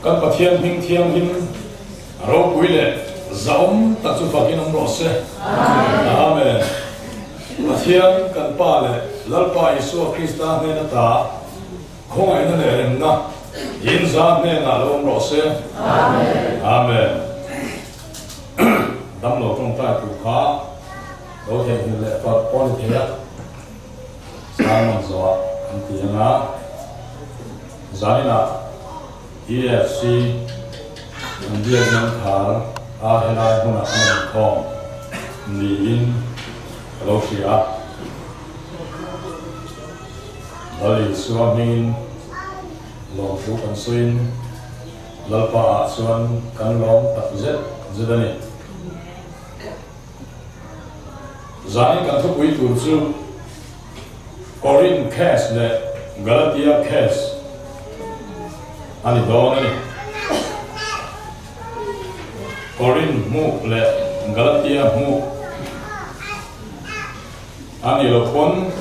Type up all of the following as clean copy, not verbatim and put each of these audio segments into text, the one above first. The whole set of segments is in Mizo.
Kan Pathian hming thianghlim ropui leh zahawm tak chu fakin awm rawh se. Amen. Pathian kan Pa leh Lalpa Isua Krista hnen ata khawngaihna leh remna inza hnenah lo awm rawh se. Amen. Damlo tawngtai tur kha lo theihnghilh leh palh pawh a ni thei a. Sermon zawhah an ti ang a, zaninah EFC an biakna an khar a helai hmunah an rawn khawm niin ka lo hria a. Lal Isua hmingin lawmthu kan sawiin Lalpa ah chuan kan lawm tak zet zet a ni. Zanin kan thupui tur chu Korin case leh Galatia case a ni dawn a ni. Korin hmuh leh Galatia hmuh a ni lo pawn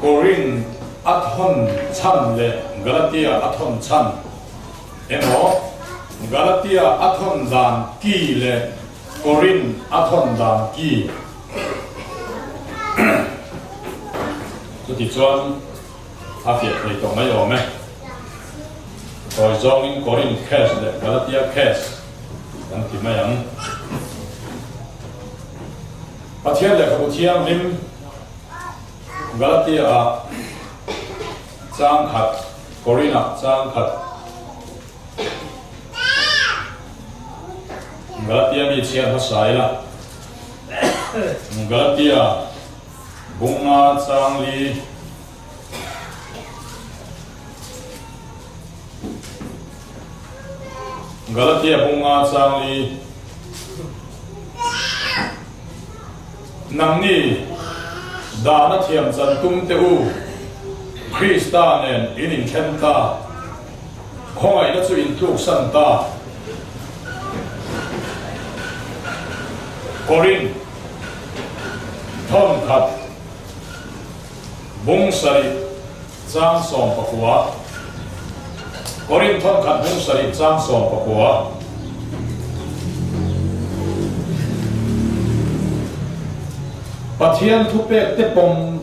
Korin a thawn chhan leh Galatia a thawn chhan emaw Galatia a thawn dan ki leh Korin a thawn dan ki. Chuti chuan a fiah thei tawh mai awm e. Sawi zawngin Korin case leh Galatia case kan ti mai ang. Pathian lehkhabu thianghlim Galatia ah chang khat, Korin ah chang khat. Galatia mi chhiar hmasa ila. Galatia bunga changli Galatia bunga changli Nangni dana thiam chan tum te u Krista nen in inthen ta. Khawngaihna chu in tluksan ta. Korin thawnkhat bung sarih chang 19 Korin thawnkhat bung sarih chang 19. Pathian thupek te pawm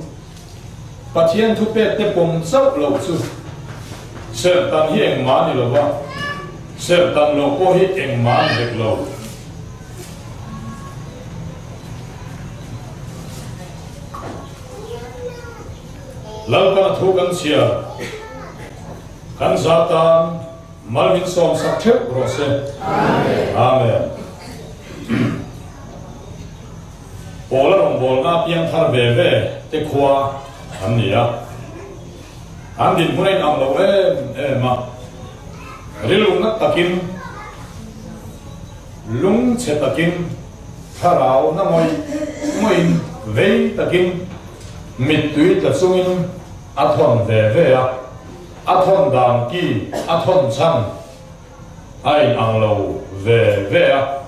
Pathian thupek te pawm chauh loh chu serhtan hi engmah a ni lo va, serhtan loh pawh hi engmah a ni hek lo. Lalpana thu kan chhiar, kan za tan mal min sawmsak theuh rawh se. Amen. Pawla rawngbawlna piang thar ve ve te khua an ni a, an dinhmun a inang lo em em a, rilru nat takin, lungchhe takin, thlarau na ngawih ngawihin, vei takin, mittui tla chungin a thawn ve ve a, a thawn dan ki a thawn chhan a inang lo ve ve a.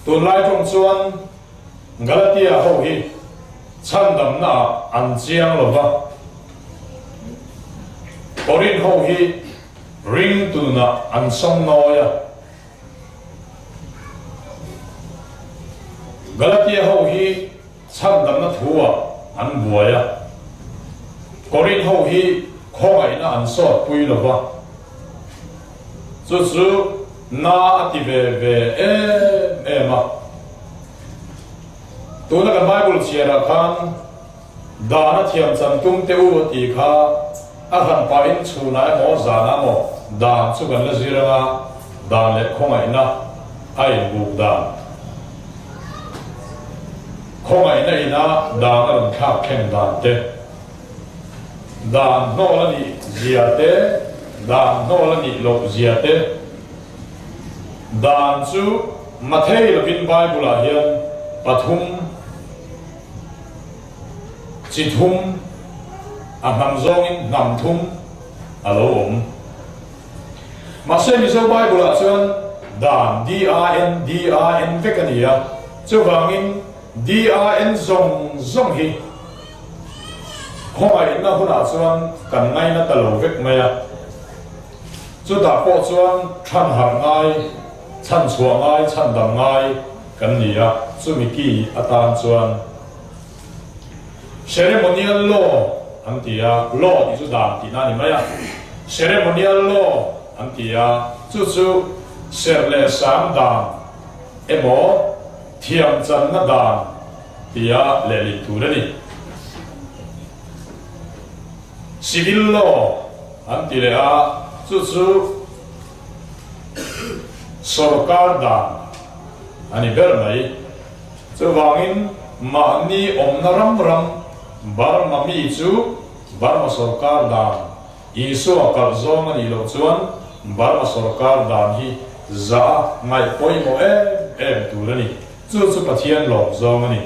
Tunlai tawng chuan Galatia ho hi chhandamna ah an chiang lo va, Korin ho hi ringtunah an sawm nawi a, Galatia ho hi chhandamna thu ah an buai a, Korin ho hi khawngaihna an sawtpui lo va, chu chu Na a ti ve ve em em a. Tuna kan Bible chhiarah khan dan a thiam chan tum teh u a tih kha a hran pahin chhunah emaw zanah emaw dan chu kan la zir anga dan leh khawngaihna a inbuk dan. Khawngaihna ina dan a rawn thlak thleng dan te. Dan hnawl a nih zia te, dan hnawl a nih loh zia te. Dan chu Mathei lovin Bible-ah hian pathum, chi thum, a hnam zawngin hnam thum a lo awm. Mahse Mizo Bible-ah chuan dan, D-A-N, D-A-N vek a ni a, chuvangin D-A-N zawng zawng hi Khawngaihna hunah chuan kan ngaina ta lo vek mai a. Chutah pawh chuan chhanharh ngai, chhanchhuah ngai, chhandam ngai kan ni a, chumi ki atan chuan Ceremonial law an ti a, law tih chu dan tihna a ni mai a, Ceremonial law an ti a, chu chu serh leh sang dan emaw thiamchanna dan tia lehlin tur a ni. Civil law an ti leh a, chu chu sorkar dan a ni ber mai. Chuvangin mahni awmna ram ram Burma mi chu Burma sorkar dan Isua kalh zawng a nih loh chuan Burma sorkar dan hi zah a ngaih pawimawh em em tur a ni. Chu chu Pathian lawm zawng a ni.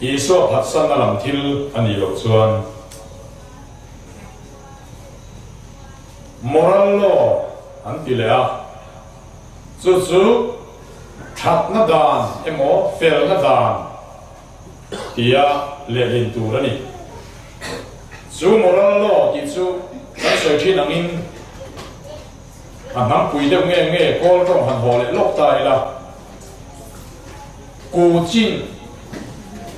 Isua phatsanna lam thil a nih loh chuan moral law an ti leh a, chu chu thatna dan emaw felna dan tia lehlin tur a ni. Chu moral law tih chu kan sawi thin angin a hnampui deuh nge nge kawl tawng han haw leh lawk ta ila. Ku chin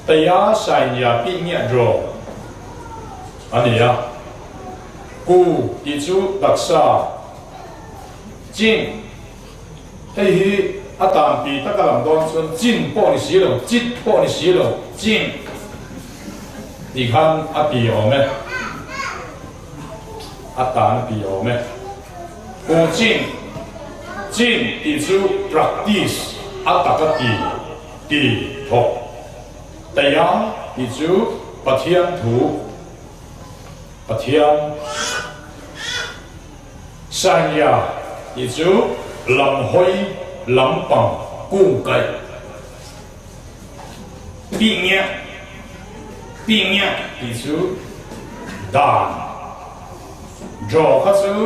Taya Sainya pi ngiah draw a ni a. Ku tih chu taksa chin hei hi a tan pi taka lam dawn chuan chin pawh ni si lo, chit pawh ni si lo, chin tih khan a pi awm e. A tan a pi awm e. Ku chin, chin tih chu practice a taka ti, ti, thawk. Taya tih chu Pathian thu, Pathian. Sanya tih chu lam hawi, lam pang, kung kaih. Pingiah, Pingiah tih chu dan. Draw kha chu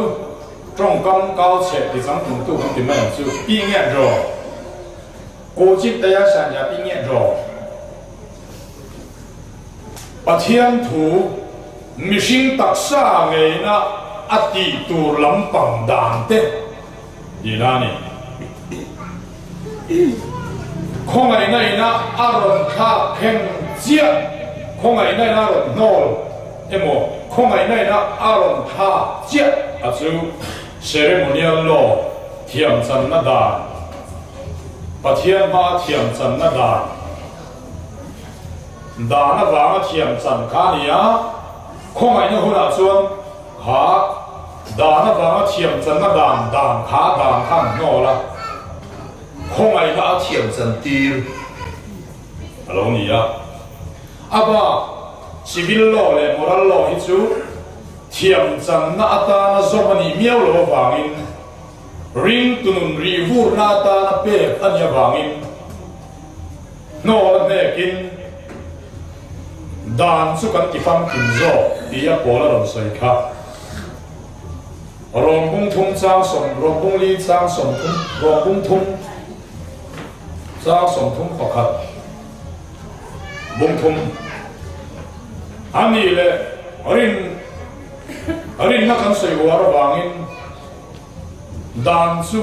tawngkam kau chheh ti chang tumtu kan ti mai ang chu. Pingiah draw. Kuchit Daya Sanya Pingiah draw. Pathian thu mihring taksa ngeina a tih tur lampang dan te Tihna a ni. Khawngaihna ina a rawn thlak thleng chiah, khawngaihna ina a rawn hnawl emaw, khawngaihna ina a rawn thlak chiah a chu ceremonial law thiamchanna dan, Pathian hmaa thiamchanna dan, dan avanga thiamchan kha a ni a, khawngaihna hunah chuan Kha dan avanga thiam channa dan dan kha dan kha an hnawl a, khawngaihna a thiam chan tir a lo ni a. A bak civil law leh moral law hi chu thiam channa atana zawm a nih miau loh avangin ringtu nun rihvurna atana pek a nih avangin Hnawl a hnekin dan chu kan ti famkim zawk tih a pawl a rawn sawi kha. Rawmbung thum chang sawm, rawmbung li chang 30, rawmbung thum chang 31, bung thum a nih leh rin rinna kan sawi uar avangin Dan chu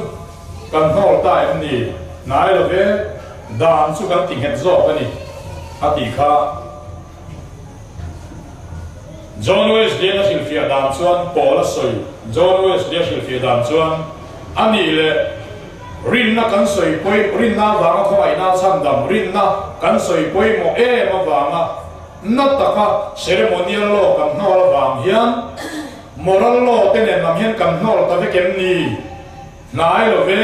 kan hnawl ta em ni? Hnai lo ve, dan chu kan ti nghet zawk a ni, a tih kha. John Wesley-a'n a hrilhfiah dan chuan Paul a sawi. John Wesley-a hrilhfiah dan chuan, A nih leh rinna kan sawi pawi, rinna avanga khawngaihna a chhandam, rinna kan sawi pawimawh em avanga na taka ceremonial law kan hnawl avang hian, Moral law te nen lam hian kan hnawl ta vek em ni? Hnai lo ve,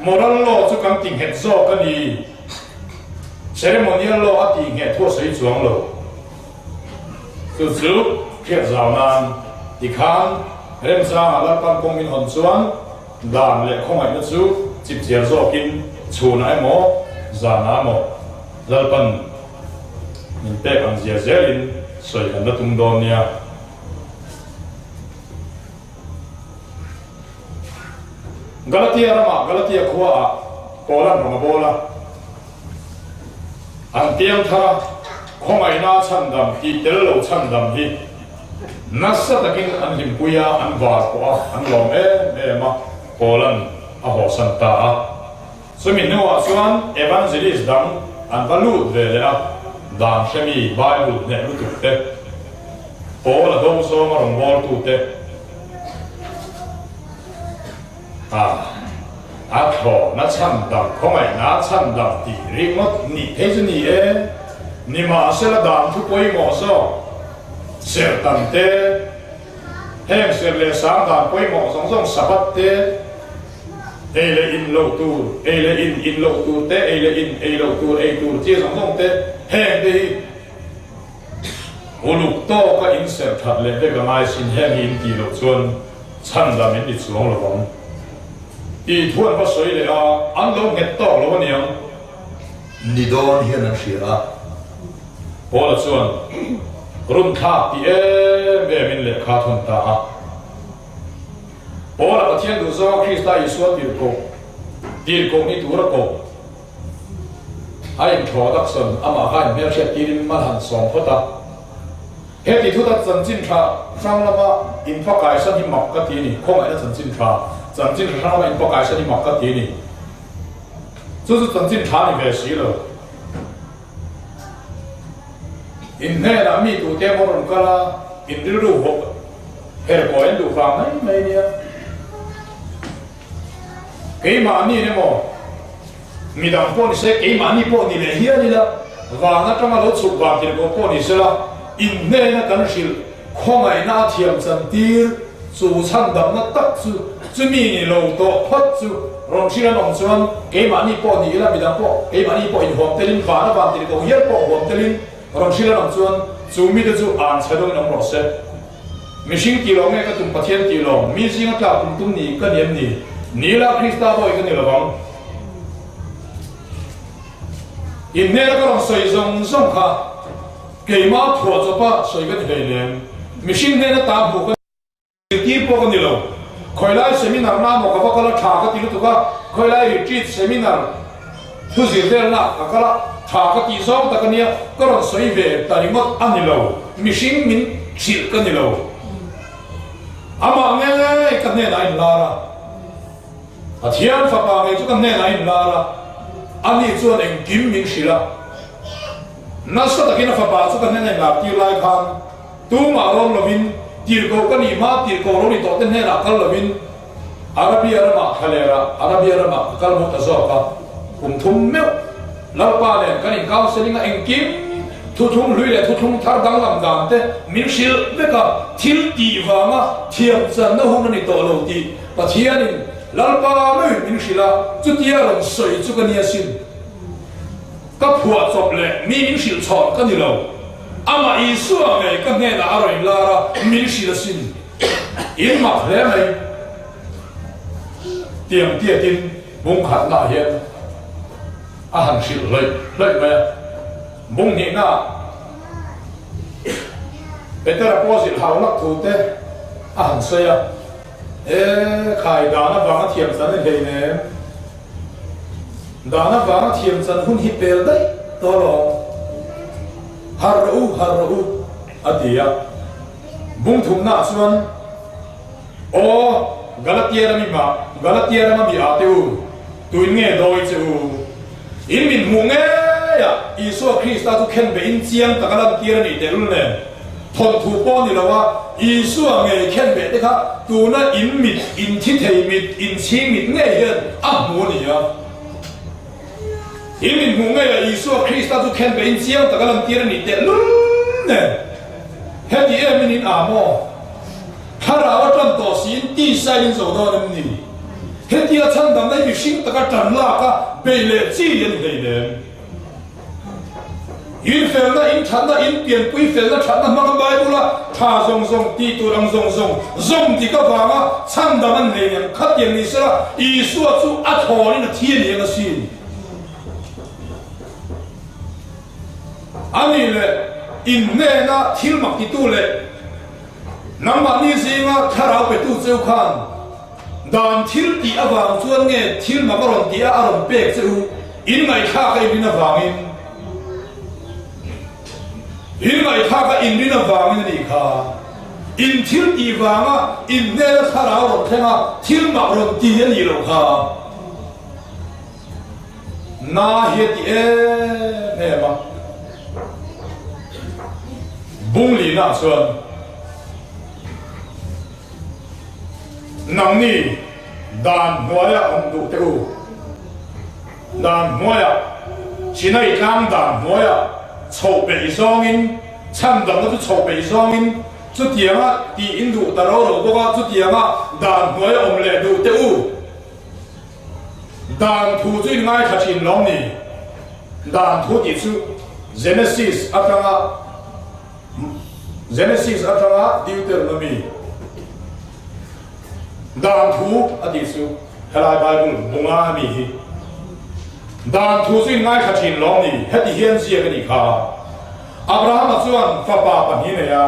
moral law chu kan ti nghet zawk a ni. Ceremonial law a tih ngheh thu a sawi chuang lo. Chu chu hriat zau nan tikhan remchangah Lalpan kawng min hawn chuan dan leh khawngaihna chu chipchiar zawkin chhunah emaw zanah emaw Lalpan min pek ang zia zelin sawi kan la tum dawn nia. Galatia ramah Galatia khuaah Paula'n rawng a bawl a, an piang thar a, khawngaihna chhandam tih tel lo chhandam hi. Nasa takin an hlimpui a, an var pawh a, an lawm em em a, Paula'n a hawhsan ta a. Chumi hnuah chuan evangelist dang an va lut ve leh a, dan hremi Bible hneh lutuk te, Paul a do zawnga rawngbawltu te a a thlawhna chhandam, khawngaihna chhandam tih ringawt nih phei chu ni e. Nimahsela dan thu pawimawh zawk serhtan te, Heng serh leh sang dan pawimawh zawng zawng Sabbath te, ei leh in loh tur, ei leh in in loh tur te, ei leh in ei loh tur, ei tur chi zawng zawng te, heng te hi uluk tawka in serh that leh vek a ngai sin, heng hi in tih loh chuan chhandam in ni chuang lo vang tih thu an va sawi leh a, an lo nghet tawk lo aniang. Ni dawn hian an hria a. Paula chuan run thlak ti em em in lehkha a thawn ta a. Paula Pathian duh zawnga Krista Isua tirhkoh, tirhkoh ni tura koh a introduction amah kha inhmelhriat tirin mal han sawm phawt a. Heti thutak chanchin tha hrang lama inpakaisan hi mak ka ti a ni, khawngaihna chanchin tha, chanchin tha hrang lama inpakaisan hi mak ka ti a ni. Chu chu chanchin tha ni ve si lo. In hnenah mi tute emaw rawn kal a, in rilru hawk her kawi an duh vang mai mai nia. Keimahni emaw midang pawh ni se, keimahni pawh ni leh hial ila, van atanga lo chhuk vang thil pawh pawh ni sela, in hnena kan hrilh khawngaihna a thiam chantir chu chhandamna tak chu chumi ni lo tawh phawt chu rawn hrilh an awm chuan keimahni pawh ni ila midang pawh keimahni pawh inhuam telin van a van tirh ko hial pawh huam telin rawn hrilh an awm chuan chu mite chu an chhe dawngin awm rawh se. Mihring tih lo nge ka tum Pathian tih lo mi zinga tlak tum tum ni ka ni em ni? Ni ila Krista bawi ka ni lo vang. In hnena ka rawn sawi zawng zawng kha keimah phuah chawpa sawi ka ni hleinem. Mihring hnena ta hmuh ka zirtir pawh ka ni lo. Khawilai seminar na maw ka va kal a tha ka ti lutuk a, khawilai retreat seminar thu zir velna ka kal a tha ka tih zawng tak a nia, ka rawn sawi ve ta ringawt a ni lo. Mihring min hrilh ka ni lo. Amah ngei ka hnenah a inlar a. Pathian Fapa ngei chu ka hnenah a inlar a, ani chuan engkim min hrilh a. Nasa takin a Fapa chu ka hnena inlar tir lai khan tumah rawn lovin, tirhkoh ka nih hma tirhkoh lo ni tawhte hnenah kal lovin Arabia ramah thlalerah Arabia ramah ka kal hmu ta zawk a. Kum thum meuh Lalpa nen kan in counselling a engkim thuthlung hlui leh thuthlung thar danglam dan te min hrilh vek a, thil tih vanga thiam channa hun a ni tawh lo tih Pathianin Lalpa meuhin min hrilh a, chutia rawn sawi chu ka nia sin. Ka phuah chawp leh mi min hrilh chhawn ka ni lo. Amah Isua ngei ka hnenah a rawn inlar a, min hrilh asin. In mak hle mai. Tiang tiatin bung khatnaah hian a han hrilh hlawih hlawih mai a. Bung hnihnaah Petera pawh zilh hau lak thu te a han sawi a. E, khai dan avanga thiam chan a hlei nem. Dan avanga thiam chan hun hi pel daih tawh alawm. Har rawh u, har rawh u, a ti a. Bung thumnaah chuan, Aw, Galatia rami mah, Galatia rama mi ah te u, tuin nge dawi che u? In min hmuh ngei a, Isua Krista chu khenbehin chiang taka lantir a nih tehlul nen, thawnthu pawh ni lo a, Isua ngei khenbeh te kha tuna in mit, in thi thei mit, in chhing mit ngei hian a hmu a ni a. In min hmuh ngei a, Isua Krista chu khenbehin chiang taka lantir a nih tehlul nen, heti em in in aa maw? Thlarau a tan tawh siin tisa in zo dawn em ni? Hetia chhandamna hi mihring taka tan lak a bei leh chi a ni hleinem. In felna, in thatna, in pianpui felna thatna hmanga Bible-a tha zawng zawng tih tur ang zawng zawng zawm dik avanga chhandam an hleinem khatiang ni sela Isua chu a thlawnin a thi a ni ang asin. A nih leh in hnena thil mak titu leh Nangmahni zinga thlarau petu cheu khan dan thil tih avang chuan nge thil mak a rawn tih a a rawn pek che u in ngaihthlak a inrin avangin in ngaihthlak a inrin avangin a nih kha. In thil tih vanga in hnena thlarau rawn thleng a, thil mak rawn ti a nih loh kha. Na hi a ti em em a. Bunglina chuan nangni dan hnuaia awm duh teh u. Dan hnuaia Sinai tlang dan hnuaia chhoh peih zawngin, chhandamna chu chhoh peih zawngin chutianga tih in duh ta ro ro bawk a, chutianga dan hnuaia awm leh duh teh u. Dan thu chu in ngaithla thin lawm ni? Dan thu tih chu Genesis atanga Genesis atanga Deuteronomy Dan thu a tih chu helai Bible bunga a mi hi. Dan thu chu in ngaithla thin lawm ni? Heti hian ziak a nih kha. Abrahama chuan fapa pahnih a nei a,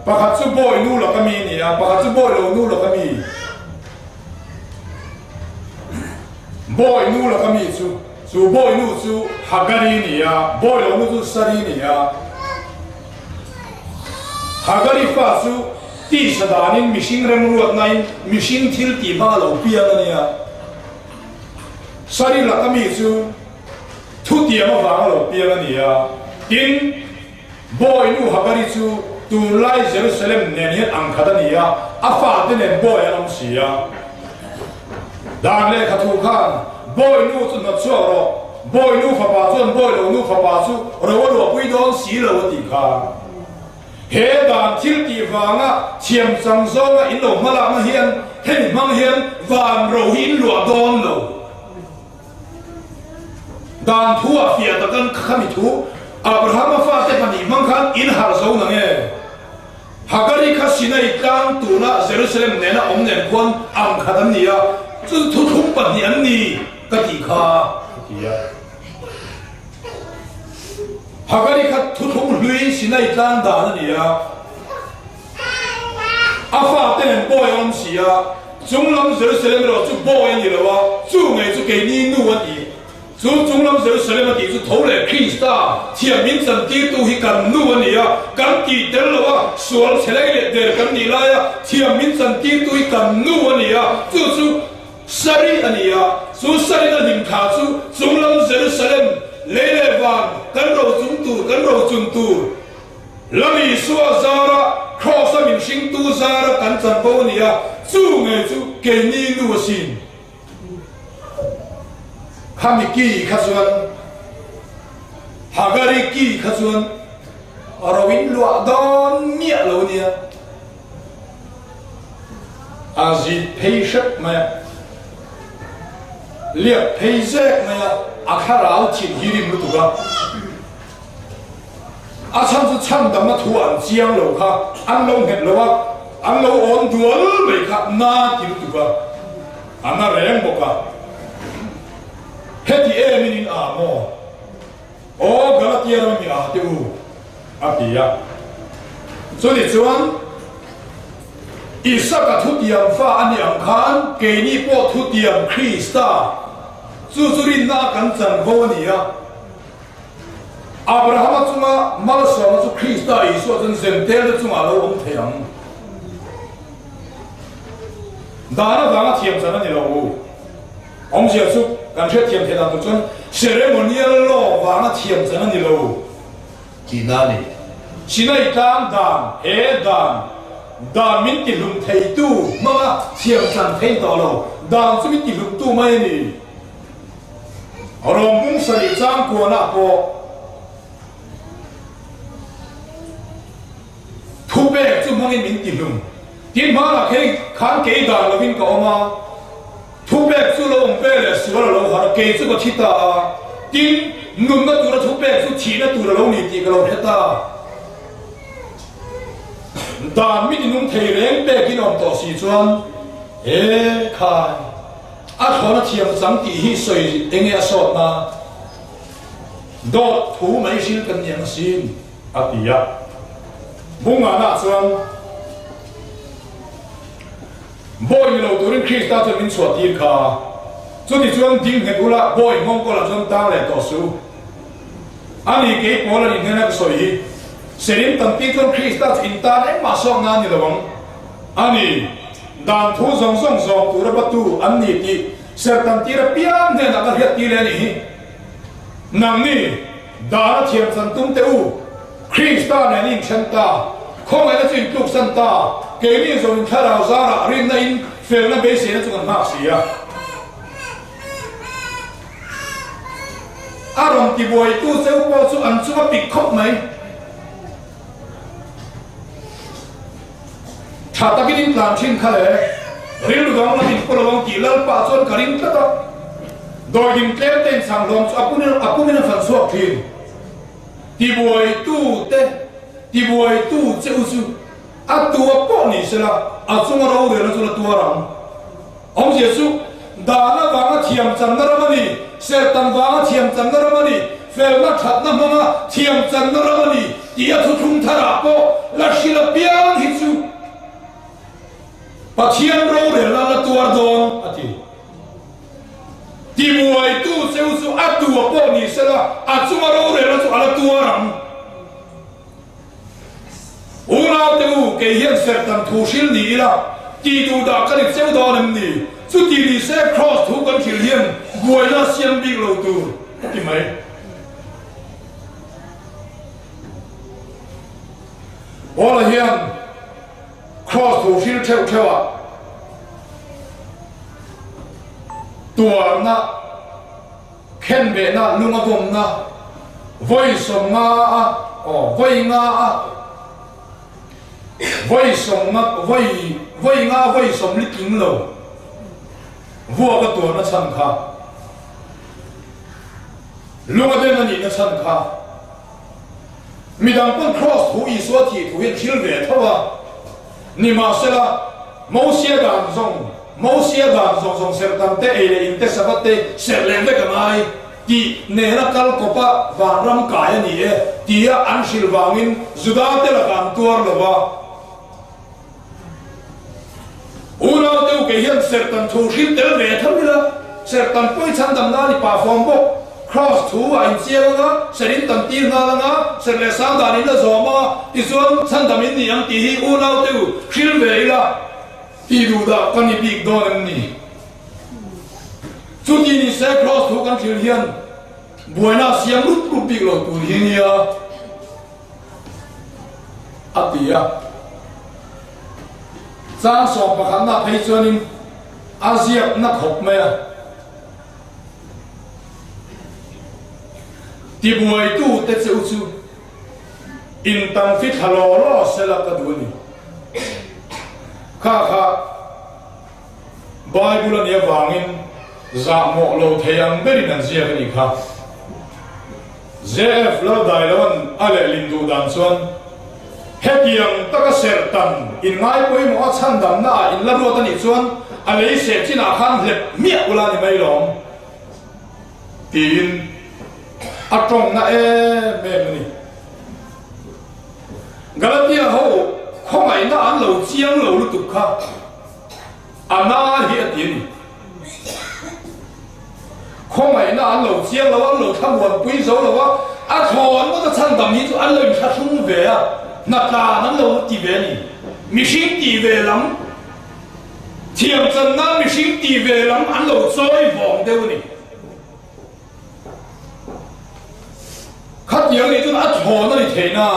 pakhat chu bawi nu laka mi a ni a, pakhat chu bawi lo nu laka mi. Bawi nu laka mi chu, chu bawi nu chu Hagari a ni a, bawi lo nu chu Sari a ni a. Hagari fa chu tisa danin mihring remruatnain mihring thil tih hmang a lo piang a nia. Sari laka mi chu thutiam avanga lo piang a ni a. Tin, Bawi nu Hagari chu tunlai Jerusalem nen hian ang khat a ni a, a fate nen bawi an awm si a. Dan lehkha thu khan, Bawi nu chu hnawt chhuak rawh, bawi nu fapa chuan bawi lo nu fapa chu ro a luahpui dawn si lo a tih kha. He dan thil tih vanga thiam chang zawnga in lo hmalakna hian hemi hmang hian van ro hi in luah dawn lo. Dan thu ah fiah takan khami thu Abrahama fate pahnih hmang khan in harh zo na nge? Hagari kha Sinai tlang tuna Jerusalem nena awm nen khuan ang khat an ni a, chu thuthlung pahnih an ni ka tih kha a ti a. Hagari kha thuthlung hlui Sinai tlang dan a ni a. A fate nen bawi a awm si a, chunglam Jerusalem erawh chu bawi a ni lo a, chu ngei chu keini nu a ti. Chu chunglam Jerusalem a tih chu tho leh Krista thiam min chantirtu hi kan nu a ni a, kan tih tel lo a, sual chhe lei leh der kan nih laia thiam min chantirtu hi kan nu a ni a, chu chu Sari a ni a, chu Sarina hlimthla chu chunglam Jerusalem lei leh van kan rochung tur, kan rochun tur. Lal Isua zara Kraws-a min hringtu zara kan chanvo a ni a, chu ngei chu keini nu asin. Khami ki kha chuan, Hagari ki kha chuan ro in luah dawn miah lo a nia. A zit phei hrep mai a, liak phei zek mai a, a thlarau thin hi rim lutuk a. A chhan chu chhandamna thu an chiang lo kha an lo nghet lo a, an lo awn dual mai kha na ti lutuk a, a na reng bawk a. Heti em in in ah maw? Aw Galatia ram mi ah te u, a ti a. Chuni chuan Isaka thutiam fa a ni ang khan keini pawh thutiam Krista, chu chu rinna a kan chanvo a ni a. Abrahama chunga malsawmna chu Krista Isua chuan Zentelte chungah a lo awm thei ang. Dan avanga thiam chan a ni lo u. Awmzia chu kan hriatthiam theih dan tur chuan ceremonial law vanga thiam chan a ni lo. Tihna a ni. Sinai tlang dan, he dan, dan min tihlum theitu hmanga thiam chan thei tawh lo. Dan chu min tihlumtu mai a ni. Rawng sarih chang kuanah pawh thu pek chu hmangin min ti hlum. Tin hmanah khei khan kei dan lovin ka awm a, thu pek chu lo awm ve leh sual a lo harh a, kei chu ka thi ta a. Tin, nunna tura thu pek chu thihna tur a lo ni tih ka lo hre ta. Dan mi tinung thei reng pekin awm tawh si chuan, He khai! A thlawna thiam chang tih hi sawi enge a sawtna? Dawt thu mai hril kan ni ang asin, a ti a. Bungahna chuan bawi ni lo turin Krista chuan min chhuah tir kha. Chuti chuan ding nghet ula bawi nghawng kawlah chuan tang leh tawh suh. Ani kei pawl a nih hnena ka sawi hi. Serim tampi chuan Krista chu in tan engmah sawkna a ni lo ang. A ni, dan thu zawng zawng zawng tura batu an ni tih sertan tir apiang hnenah ka hriat tir leh a nih hi. Nangni, dan a thiam chan tum teh u, Krista nen in then ta, khawngaihna chu in tluksan ta, keini zawng in thlarau zarah rinna in felna beiseina chu kan nghak si a. A rawn tibuaitu cheu pawh chu an chung a pik khawp mai. Tha takin in tlan thin kha le, rilru dang lam in paw lo ang tih Lalpa chuan ka ring tlat a. Dawidim tlem te in chhang hlawm chu a pum a pumin a fan chhuak thin. Tibuaitu te, tibuaitu che u chu a tua pawh ni sela a chunga rorelna chu la tuar ang. Awmzia chu, Dan avanga thiam channa ram a ni, serhtan vanga thiam channa ram a ni, felna thatna hmanga thiam channa ram a ni tih a thuthlung tharah pawh la hrilh apiang hi chu Pathian rorelna la tuar dawn a ti. Tibuaitu cheu chu a tua pawh ni sela a chunga rorelna chu a la tuar ang. Unaute u, kei hian serhtan thu hril ni ila, tih duh dah ka ni cheu dawn em ni? Chuti ni se Kraws thu kan hril hian buaina a siam bik lo tur a ti mai. Paula hian Kraws thu hril theuh theuh ah tuarna, Khenbehna lunga vawmna vawi 50 a, aw, vawi nga a, vawi 50, vawi, vawi nga vawi 40 tling lo vuak a tuarna chhan kha, lunga den a nihna chhan kha, midang pawn Kraws thu Isua thih thu hi an hril ve tho a, nimahsela Mosia dan zawng, Mosia dan zawng zawng serhtan te, ei leh in te, Sabbath te serh leh vek a ngai tih nena kal kawpa vanram kai a ni e tia an hrilh vangin Juda te lakah an tuar lo va. Unau te u kei hian serhtan thu hrilh tel ve tho ila, serhtan pawi chhandam nan i pah fawm bawk. Kraws thu a inchiang anga, serh in tam tir nghal anga, serh leh sang dan in a zawm anga, tichuan chhandam in ni ang tih hi unau te u hrilh ve ila. Tih duh dah ka ni bik dawn em ni? Chuti ni se Kraws thu kan hrilh hian buaina a siam rup rup bik lo tur hi nia a ti a. Chang sawm pakhatna phei chuanin a ziakna khawp mai a. Tibuaitute che u chu in tam fi thla law law sela ka duh a ni. Kha kha Bible a nih avangin zahmawh lo thei ang berin an ziak a nih kha. JF Laldailoan a lehlin duh dan chuan hetiang taka serhtan in ngai pawimawh a chhandamna ah in la ruat a nih chuan a lei seh chinah khan hlep miah ula ni mai lawm tiin a tawngna em em a ni. Galatia ho khawngaihna an lo chiang lo lutuk kha a na hi a ti a ni. Khawngaihna an lo chiang lo a, an lo thlamuanpui zo lo a, a thlawn ngawt a chhandam hi chu an lo inthlahrung ve a, hnatlan an lo ti ve a ni. Mihring tih ve lam, thiamchanna mihring tih ve lam an lo chawi vawng deuh a ni. Khatiang nih chuan a thlawn a ni thei na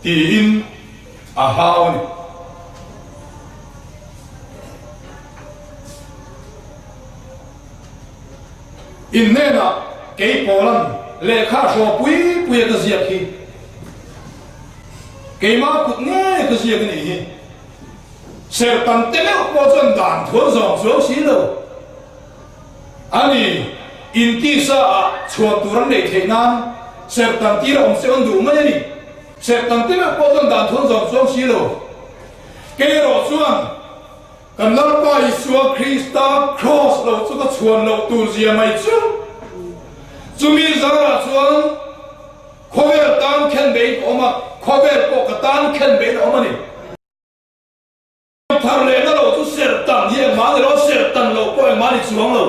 tiin a hau a ni. In hnenah kei Paulan lehkha hraw pui pui a ka ziak hi keimah kut ngei ka ziak a nih hi. Serhtan te meuh pawh chuan dan thuan zawng chuang si lo. A ni, intisa ah chhuan tur an neih theih nan serhtan tir a awm se an duh mai a ni. Serhtan te meuh pawh chuan dan thuan zawng chuang si lo. Kei erawh chuan kan Lalpa Isua Krista Kraws lo chu ka chhuan loh tur zia mai chu. Chumi zarah chuan khawvel tan khenbein ka awm a, khawvel pawh ka tan khenbein a awm a ni. Thar lehna lo chu serhtan hi engmah ni lo, serhtan loh pawh engmah ni chuang lo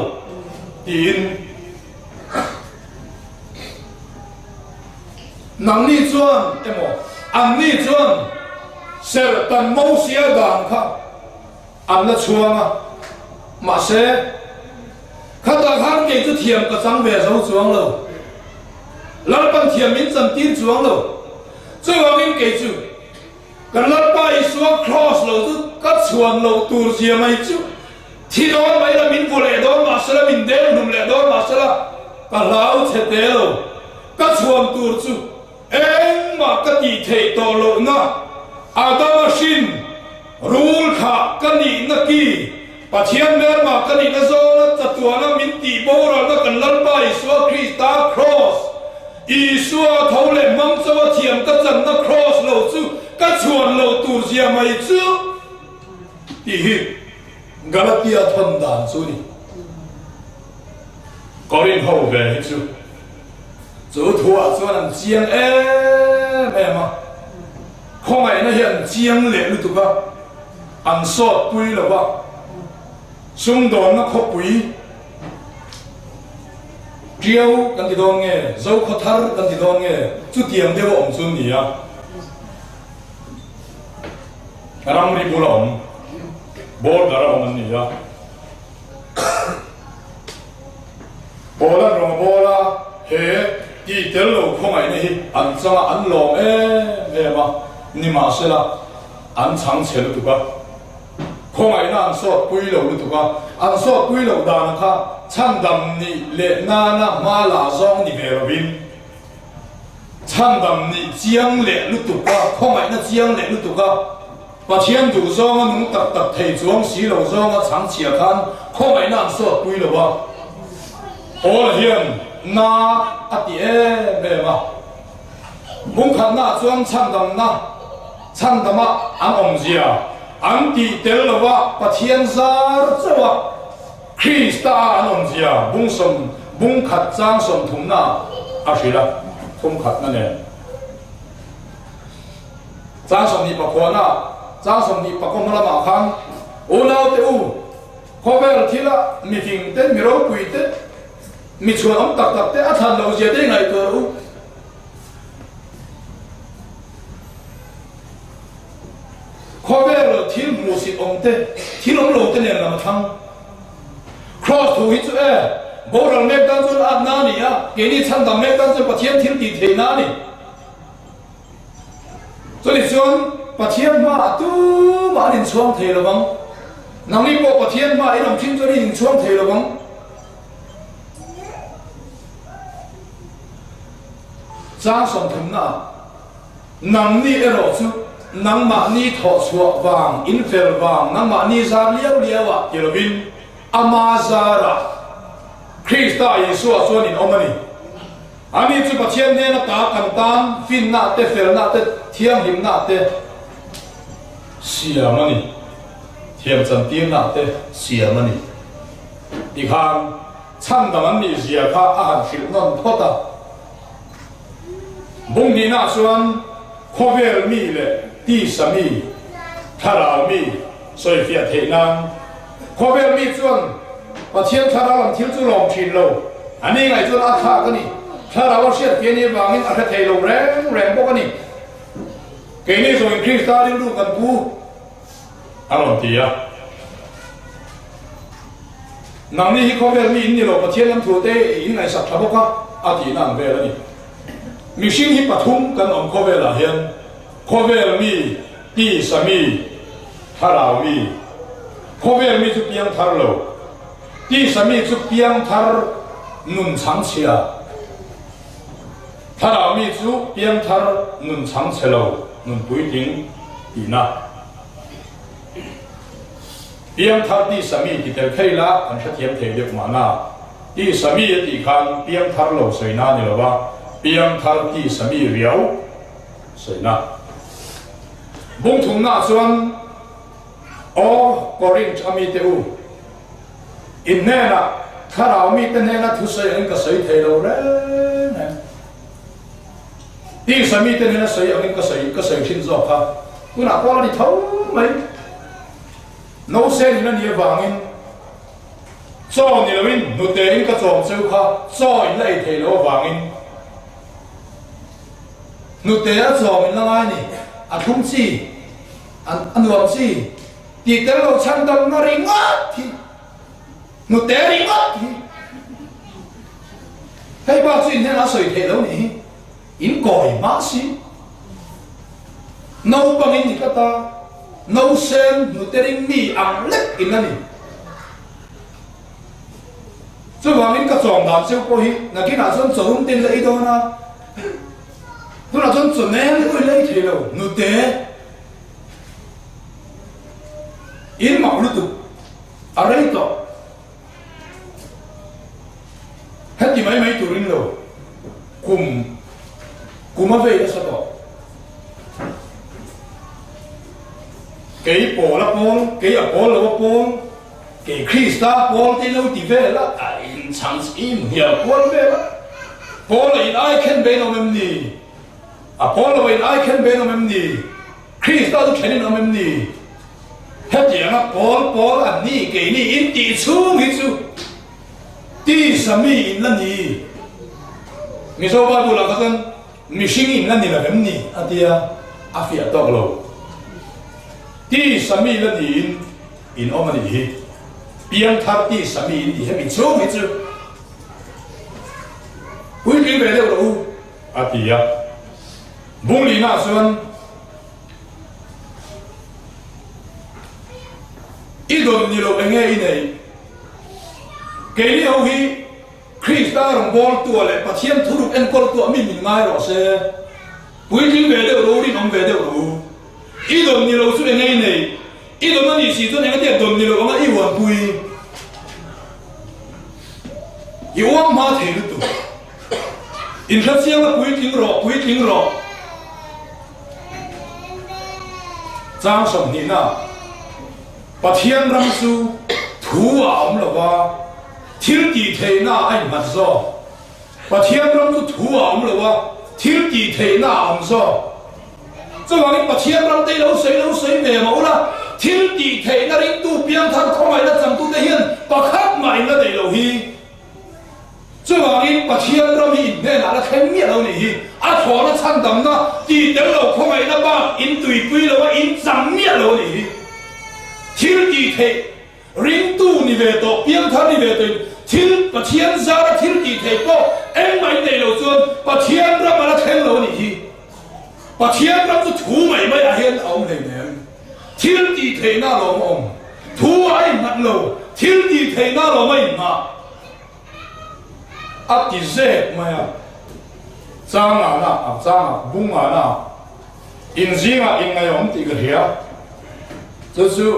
tiin. Nangni chuan emaw anni chuan serhtan Mosia dan kha an la chhuang a, mahse khatah khan kei chu thiam ka chang ve zo chuang lo. Lalpan thiam min chantir chuang lo. Chuvangin kei chu Kan Lalpa Isua Kraws lo chu ka chhuan loh tur zia mai chu thi dawn mai la, min vu leh dawn mah sela, min deng hlum leh dawn mah sela, ka hlau chhe te lo. Ka chhuan tur chu engmah ka tih theih tawh lohna Adama hrin rul thlah ka nihna ki Pathian hmelmah ka nihna zawna chatuana min tih boralna kan Lalpa Isua Krista Kraws Isua tho leh hmang chawa thiam ka channa Kraws lo chu ka chhuan lo tur zia mai chu tih hi Galatia thawn dan chu ni. Korin ho ve hi chu chu thuah chuan an chiang em em a, khawngaihna hi an chiang leh lutuk a. An sawt pui lo va, sumdawnna khawpui Tiau kan ti dawn nge, Zokhaw thar kan ti dawn nge, chutiang deuh a awm chu ni a, ramri bula awm, border a awm an ni a. Paul an rawn bawl a, he tih tel lo khawngaihna hi an changa an lawm em em a, nimahsela, An chhang chhe lutuk a, khawngaihna an sawt pui lo lutuk a, an sawt pui loh dan kha chhandam nih leh nana hma la zawng ni ve lovin, chhandam nih chiang leh lutuk a, khawngaihna chiang leh lutuk a, Pathian duh zawnga nung tak tak thei chuang si lo zawnga chhang chhia khan khawngaihna an sawt pui lo a, Paul hian na a ti em em a, hmungkhatnaah chuan chhandamna. Chhandama an awmzia an tih tel lova Pathian zar chauh a Krista a an awmzia bungsawm bungkhat chang sawmthumna a hrilh a, thumkhatna nen chang 24 na chang 21 hma lamah khan Unaute u, khawvel thila mifing te, mi ropui te, mi chhuanawm tak tak te a thlan loh zia te i ngaihtuah rawh u. Khawvel thil hmuhsit awm te, thil awm lo te nen lam a thlang. Kraws thu hi chu e, boral mek tan chuan atna a ni a, keini chhandam mek tan chuan Pathian thil tih theihna a ni. Chutih chuan Pathian hmaah tumah an inchhuang thei lo vang. Nangni pawh Pathian hmaah in awm thin chuan in inchhuang thei lo vang. Chang sawmthumna, Nangni erawh chu nangmahni thawhchhuah vang, in fel vang, nangmahni zar liau liau ah ti lovin ama zarah Krista Isua chuan in awm a ni. Ani chu Pathian hnena ta kan tan finna te, felna te, thianghlimna te siam a ni. Thiamchantirna te siam a ni. Tikhan chhandam an nih zia kha a han hrilh nawn phawt a. Bung hnihnaah chuan khawvel mi leh tisa mi, thlarau mi sawifiah theih nan khawvel mi chuan Pathian thlarau lam thil chu lawm thin lo. A ni ngaih chuan a thlak a ni. Thlarau a hriat pian hi avangin a hre thei lo reng reng bawk a ni. Keini zawngin Krista rilru kan pu. A rawn ti a. Nangni hi khawvel mi in ni lo, Pathian lam thu te i ngaihsak tha bawk a, a tihna ang vel a ni. Mihring hi pathum kan awm khawvelah hian, khawvel mi, tisa mi, thlarau mi. Khawvel mi chu piang thar lo, tisa mi chu piang thar nun chhang chhia, thlarau mi chu piang thar nun chhang chhe lo, nun puitling tihna. Piangthar tih Sami ti tel thei la kan hrethiam thei deuh mahna. Tih Sami a tih khan piangthar lo sawina a ni lo va, piangthar tih Sami riau sawina. Bungthumnaah chuan Aw Korinth a mite u, in hnenah thlarau mite hnena thusawi angin ka sawi thei lo reng reng. Tisa mite hnena sawi angin ka sawi ka sawi thin zawk kha tunah pawh a ni tho mai. Nosen in a nih avangin chaw ni loin hnute in ka chawm cheu kha chaw in la ei thei lo avangin. Hnute a chawm in la ngai ni, a thlum chi, a nuam chi tih tel lo chhandamna ringawt hi, hnute ringawt hi hei bak chu inhnen a sawi theih lo nih hi, in kawi hma si. Naupang in ni tlat a, nausen hnute ring mi ang lek in la ni. Chuvangin ka chawm dan cheu pawh hi nakinah chuan chawrum te in la ei dawn a, tunah chuan chaw nem pawh in la ei thei lo, nute in mak lutuk a rei tawh. Heti mai mai turin lo kum kum a vei nasa tawh. Kei pawl a pawl, kei a pawl lo a pawl, kei Krista pawl te lo ti vel a, a inchhang chim hnial kual vel a. Pawl a in ai khen ve in awm em ni? A pawl lo a in ai khen ve in awm em ni? Krista chu then in awm em ni? Hetianga pawl pawl an ni keini in tih chhung hi chu tisa mi in la ni. Mizo Bible ah kha chuan mihring in la ni lo em ni a tia a fiah tawk lo. Tisa mi la niin in awm a nih hi. Piangthar tisa mi in ni hemi chhung hi chu puitling ve deuh rawh u a ti a. Bunglina chuan I dawn ni lo enge i nei? Keini ho hi Krista rawngbawltua leh Pathian thuruk enkawltua mi min ngai rawh se. Puitling ve deuh ro, rinawm ve deuh ro. I dawn ni lo chu enge i nei? I dawn a nih si chuan engatia dawn ni lo anga i uanpui? I uang hma thei lutuk. Inhrechiang a puitling rawh, puitling rawh. Chang sawmhnihna, Pathian ram chu thu a awm lo va, thil tih theihna a innghat zawk. Pathian ram chu thu a awm lo va, thil tih theihna a awm zawk. Chuvangin Pathian ram te i lo sawi lo sawi ve mah ula, thil tih theihna ringtu piangthar khawngaihna changtute hian pakhat mah in la neih loh hi. Chuvangin Pathian ram hi in hnenah la thleng miah lo nih hi, a thlawhna chhandamna tih tel lo khawngaihna bak in tuipui lo a in chang miah lo nih hi. Thil tih theih ringtu ni ve tawh, piangthar ni ve tawhin thil Pathian zara thil tih theih pawh engmah in nei lo chuan Pathian ram a la thleng lo nih hi. Pathian ram chu thu mai mai ah hian a awm hleinem. Thil tih theihna a lawm a awm. Thu a innghat lo, thil tih theihna a lawm a inngah. A ti zek mai a. Changana a changa bungana in zingah inngaihawm tih ka hria. Chu chu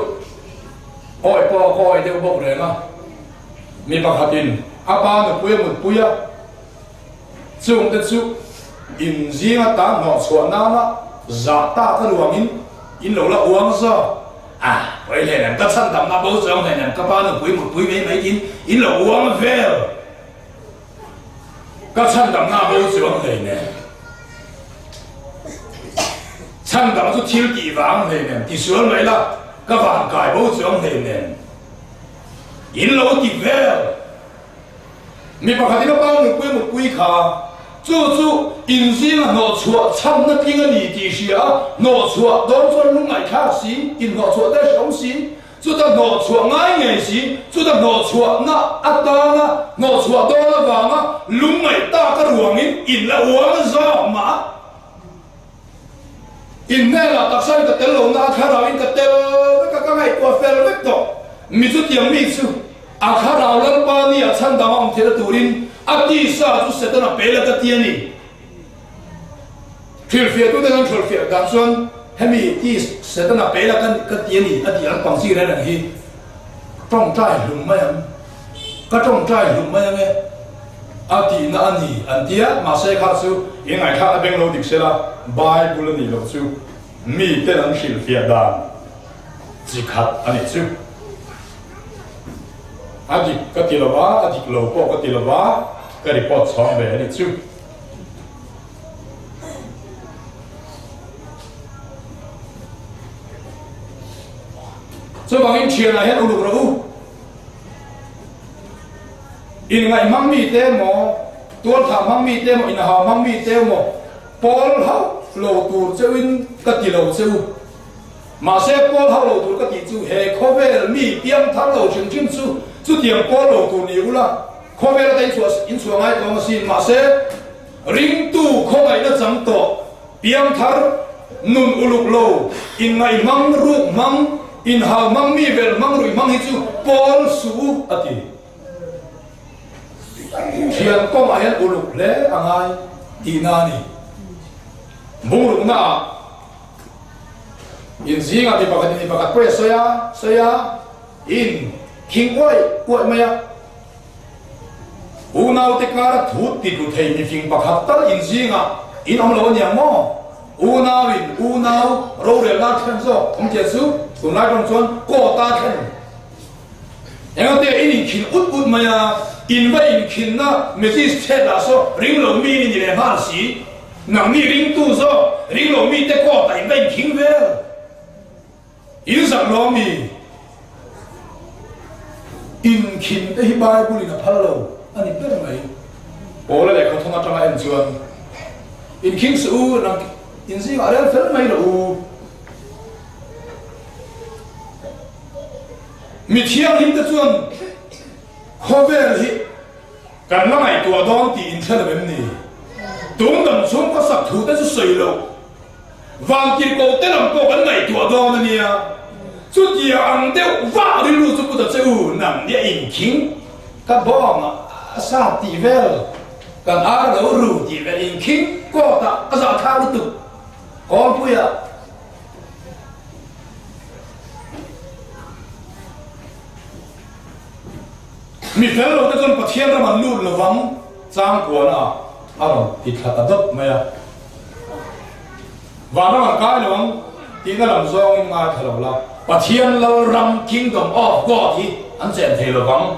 awi pawh ka awi deuh bawk reng a. Mi pakhatin a pa nupui a mutpui a. Chungte chu in zinga ta hnawhchhuah nana zah tak a ruangin in lo la uang zawk a, pawi hleinem ka chhandamna bo chuang hleinem ka pa nupui mutpui mai mai tiin in lo uang vel ka chhandamna bo chuang hleinem chhandam chu thil tih vang hleinem tisual mai la ka vankai bo chuang hleinem in lo ti vel. Mi pakhatin a pa nupui mutpui kha chu chu inzinga hnawhchhuah chhamna tling a ni tih hria a, hnawhchhuah dawn chuan lungngaihthlak si, inhnawhchhuah te hrehawm si, chuta hnawhchhuah ngai ngei si, chuta hnawhchhuahna atana hnawhchhuah dawn avanga lungngaih tak a ruangin in la uang zawk mah a. In hnenah taksa in ka tel lo na a thlarau in ka tel vek a, ka ngaihtuah fel vek tawh. Mi chutiang mi chu a thlarau Lalpa ni a chhandam a awm theihna turin a tisa chu Setana pe la ka ti a ni. Hrilhfiahtute an hrilhfiah dan chuan hemi ti Setana pe la ka ti a ni a tih lampang chi reng reng hi tawngtai hlum mai ang. Ka tawngtai hlum mai ange a tihna a ni an ti a, mahse kha chu i ngaihthlak a beng lo dik sela Bible a nih loh chu miten an hrilhfiah dan chi khat a nih chu. A dik ka ti lo va, a dik lo pawh ka ti lo va, ka report chhawng ve a nih chu. Chuvangin thianah hian uluk rawh u. Inngaih hmang mite emaw, tualthah hmang mite emaw, inhau hmang mite emaw, pawl hauh. lo tur cheuhin ka ti lo che u. Mahse pawl hauh lo tur ka tih chu he khawvel mi piang thar lo hrim hrim chu chutiang pawl lo tur ni ula, khawvel ata in chhuah ngai tawng asin. Mahse ringtu khawngaihna chang tawh piang thar nun uluk lo, inngaihmang, ruk hmang, inhau hmang, mi velh hmang, ruih hmang hi chu pawl suh u a ti. Thian kawngah hian uluk hle a ngai tihna a ni. Bungruknaah inzingah mi pakhatin mi pakhat pawh a sawi a, sawi a, in khing uaih uaih mai a. Unaute kara thu titlu thei mifing pakhat tal inzingah in awm lo a niang maw? Unauin unau rorelna a thlen zawk awm tia chu tunlai tawng chuan court a thlen. Engate in inkhin ut ut mai a, in va inkhinna magistrate lah saw ring lo mi in ni leh nghal si. Nangni ringtu zawk ring lo mite court ah in va inkhing vel. In zak lo ami? Inkhin te hi Bible in a phal lo a ni ber mai. Paula lehkha thawng atanga en chuan inkhing suh u, nang inzingah rel fel mai rawh u. Mi thianghlim te chuan khawvel hi kan la ngaihtuah dawn tih in hre lo em ni? Tung dam chhung ka sak thu te chu sawi loh vantirhkoh te lam pawh kan ngaihtuah dawn a nia. Chutia ang deuh vah rilru chu pu ta che u, nang nia inkhing ka bawng a sa tih vel, kan ar lo ru tih vel inkhing kawtah a zahthlak lutuk kawlpuiah. Mi fel lo te chuan Pathian ram an lut lovang changkuan a a rawn ti thla ta dawt mai a. Van ram an kai lo ang tihna lam zawngin ngaithla lo la. Pathian lal ram, Kingdom of God, hi an chen thei lovang.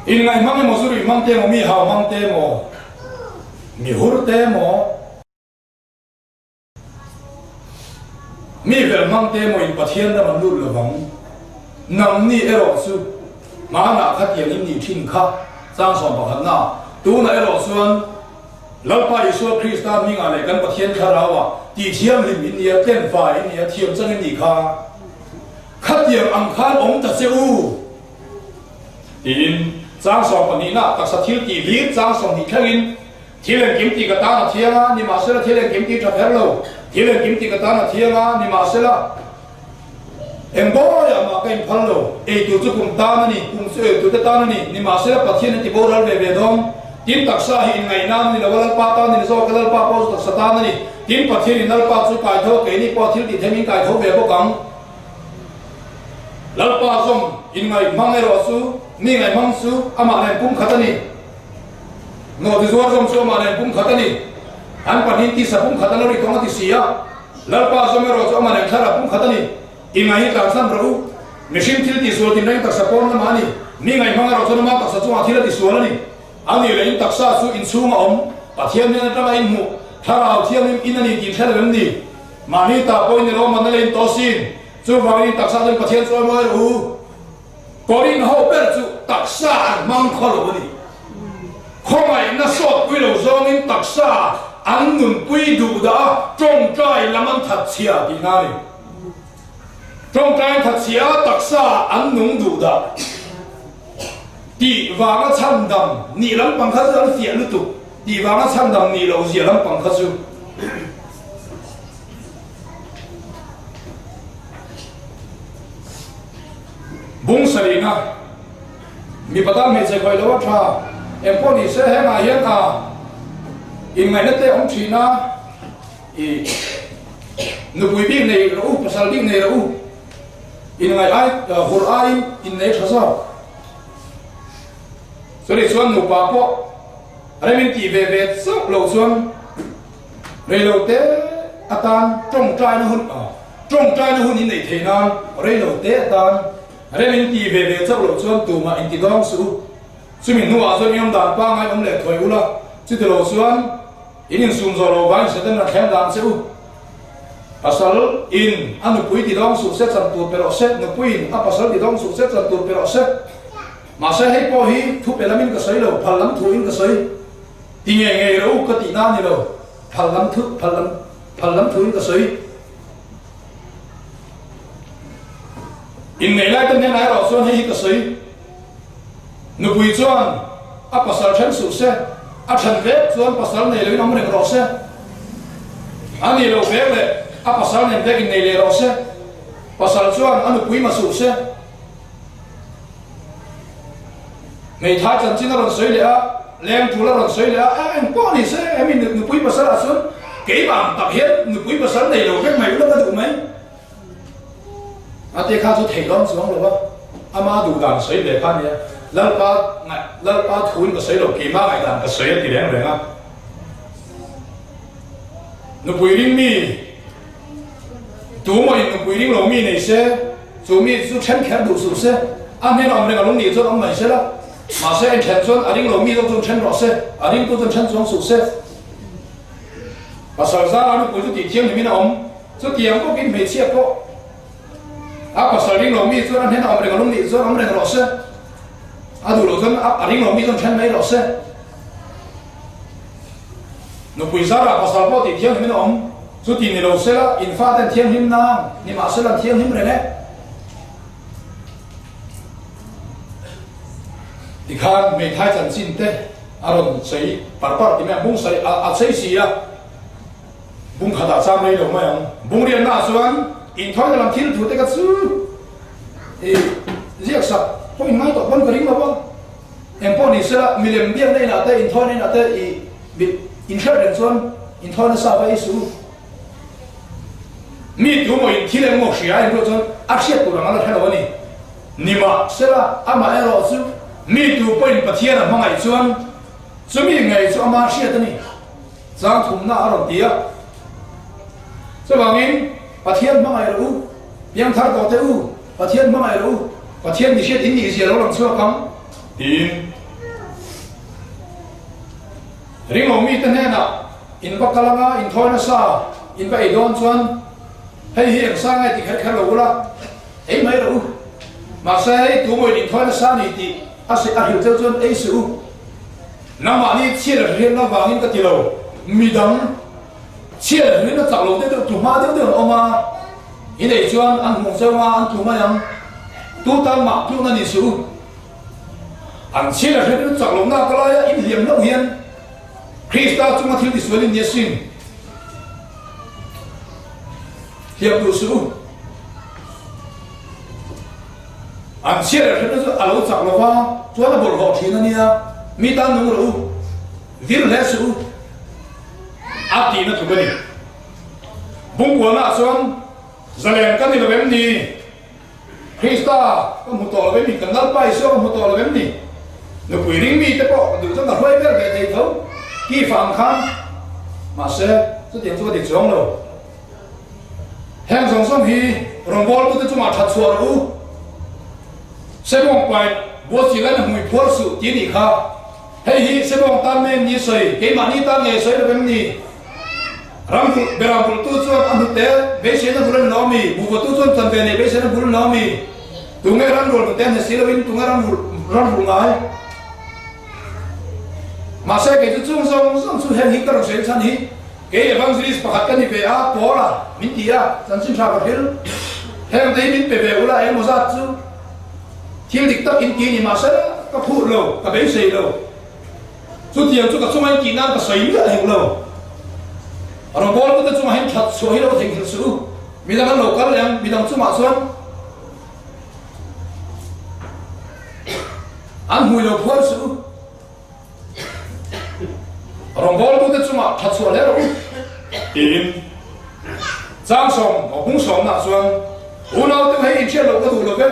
Inngaih hmang emaw, zu ruih hmang te emaw, mi hau hmang te emaw, mi hur te emaw, mi velh hmang te emaw in Pathian ram an lut lovang. Nangni erawh chu hmanah khatiang in nih thin kha chang sawm pakhatna, tunah erawh chuan Lalpa Isua Krista hmingah leh kan Pathian Thlarauah tihthianghlim in nia, tlenfai in nia, thiam chang in nih kha. Khatiang ang khan awm ta che u! Tiin chang 12 na taksa thil tih hlir chang 20 thlengin thil engkim tih ka tan a thiang a, nimahsela thil engkim tih tha kher lo, thil engkim tih ka tan a thiang a, nimahsela eng bawiah mah ka inphal lo, eitur chu kum tan a ni, kum chu eitur te tan a ni, nimahsela Pathian a ti boral ve ve dawn. Tin taksa hi inngaihna a ni lo a, Lalpa tan a ni zawk a, Lalpa pawh chu taksa tan a ni. Tin Pathianin Lalpa chu kaitho a, keini pawh thil tih themin kaitho ve bawk ang. Lalpa zawm inngaih hmang erawh chu mi ngaih hmang chu amah nen pum khat a ni. Nawhti zuar zawm chu amah nen pum khat a ni. An pahnih tisa pum khat an lo ri tawng a ti si a. Lalpa zawm erawh chu amah nen thlarau pum khat a ni. Inngaih hi tlansan rawh u. Mihring thil tihsual tinreng taksa pawn lamah a ni. Mi ngaih hmang erawh chuan ama taksa chungah thil a tisual a ni. A nih leh in taksa chu inchhunga awm Pathian hnen atanga inhmuh Thlarau Thianghlim in a ni tih hre lo em ni? Mahni ta pawhin ni lo man a lein tawh sin. Chuvangin in taksa chuan Pathian chu a mawi rawh u. Korin ho ber chu taksa an hmang khaw lo a ni. Khawngaihna sawt pui lo zawngin taksa an nunpui duh dah a, tawngtai lam an that chhia tihna a ni. Tawngtai an that chhia a, taksa an nung duh dah tih vanga chhandam nih lampang kha chu an fiah lutuk tih vanga chhandam nih loh zia lampang kha chu. Bung sarihna, Mipa tan hmeichhe khawih lo a tha, engpawh ni se hengah hian a inngaihna te awm thin a, i nupui bik nei rawh u, pasal bik nei rawh u, inngaih ai hur aiin innei tha zawk. Chutih chuan nupa pawh rem in tih ve ve chauh loh chuan Reilote atan tawngtaina hun tawngtaina hun in neih theih nan reilote atan rem in ti ve ve chauh loh chuan tumah in ti dawng suh u. Chumi hnuah chuan i awm dan pangngai awm leh thuai ula, chuti lo chuan in insum zawh loh vangin Satan a thleng dan che u. Pasal in a nupui ti dawng suh se chan tur pe rawh se, nupui in a pasal ti dawng suh se chan tur pe rawh se. Mahse hei pawh hi thu pe lamin ka sawi lo, phal lam thuin ka sawi. Ti ngei ngei ro ka tihna a ni lo, phal lam thu, phal lam, phal lam thuin ka sawi. Inneih lai te hnenah erawh chuan hei hi ka sawi. Nupui chuan a pasal then suh se, a then vek chuan pasal nei loin awm reng rawh se. A nih loh vek leh a pasal nen vek innei leh rawh se. Pasal chuan a nupui ma suh se. Hmeithai chanchin a rawn sawi leh a, leng tul a rawn sawi leh a, a eng pawh ni se, hemi nupui pasal ah chuan keimah ang tak hian nupui pasal nei lo vek mai ula ka duh mai. A te kha chu theih dawn chuang lo a, ama duh dan sawi ve kha nia, Lalpa ngaih, Lalpa thuin ka sawi lo, keimah ngaihdan ka sawi a ti reng reng a. Nupui ring mi, tu maw in nupui ring lo mi nei se, chu mi chu then kher duh suh se, a hnena awm reng a lung nih chuan awm mai se la, mahse a inthen chuan a ring lo mi zawk chuan then rawh se, a ringtu chuan then chuang suh se. Pasal zara nupui chu tih thianghlimin a awm. Chutiang bawkin hmeichhia pawh a pasal ring lo mi chuan a hnena awm reng a lung nih chuan awm reng rawh se, a duh loh chuan a ring lo mi chuan then mai rawh se. Nupui zarah pasal pawh tih thianghlimin a awm, chuti ni lo sela in faten thianghlim nang ni mahsela an thianghlim reng e. Tikhan hmeithai chanchin te a rawn sawi par par ti mai a, bung sawi a chei si a. Bung khatah cham rei lo mai ang. Bung rianna ah chuan inthawina lam thil thu te ka chu i ziak sak pawh in ngai tawh pawn ka ring lo a. Eng pawh ni sela milem biakna inah te inthawina inah te i inhriat reng chuan inthawina sa va ei suh u. Mi tu maw in thil eng maw hria in ruah chuan a hriat tur ang a la hre lo a ni. Nimahsela amaherawh chu mi tu pawhin Pathian a hmangaih chuan chumi ngei chu ama hriat a ni. Chang thumna a rawn ti a. Chuvangin, Pathian hmangaih rawh u, piangthar tawh teh u, Pathian hmangaih rawh u, Pathian mihriat in nih zia lo lang chhuak ang, tiin ringawm mite hnenah in va kal anga in thawi nasa, in va ei dawn chuan hei hi eng sa nge ti kher kher lo ula, ei mai rawh u. Mahse hei tumawiin in thawi nasa ni tih a hrilh cheu chuan ei suh u. Nangmahni chhiat a hriatna vangin ka ti lo, midang chhiat a hriatna chak lo deuh deuh tlu hma deuh deuh an awm a, i neih chuan an hmuh cheu a, an tlu mai ang. Tu tan mah tlukna ni suh u. An chhiat a hriatna chak lohna ka laia inhliam hlauh hian Krista chunga thil tisual in ni asin. Hliam duh suh u. An chhiat leh hretna chu a lo chak lo va, chuan a bawlhhlawh thin a nia, mi tan nung rawh u, vir hle suh u, a tihna tluk a ni. Bungkualnaah chuan zalen ka ni lo em ni? Krista ka hmu tawh lo em ni? Kan Lalpa Isua ka hmu tawh lo em ni? Nupui ring mite pawh ka duh chuan ka hruai ber ve thei tho, Keefa ang khan. Mahse, chutiang chu ka ti chuang lo. Heng zawng zawng hi rawngbawltute chungah that chhuah rawh u. Sebawng pain buatchilh lain a hmui phuar suh tih a nih kha. Hei hi sebawng tan mai em ni sawi, keimahni tan ngei sawi lo em ni? Ram vulh, beram vulhtu chuan a hnute beiseina bul a ni lo ami? Buhvatu chuan chanve nei beiseina bul a ni lo ami? Tunge ram rual hnute hne si loin tunge ram vulh, ram vulh ngai? Mahse kei chu chung zawng zawng chu heng hi ka rawn sawi chhan hi kei evangelist pakhat ka ni ve a, Paula min ti a, chanchin tha ka hril. Heng te hi min pe ve ula engemaw zat chu thil dik tak in ti ni mahse ka phut lo, ka beisei lo. Chutiang chu ka chunga in tih nan ka sawi miah hek lo. Rawngbawltu te chungah hian that chhuah hi lo theihnghilh suh u. Midang an lo kal leh ang, midang chungah chuan An hmui lo phuar suh u. Rawngbawltute chungah tha chhuah hle rawh u. Tiin Changsawm aw hmung sawmnaah chuan unaute hei inhriat loh ka duh lo ve.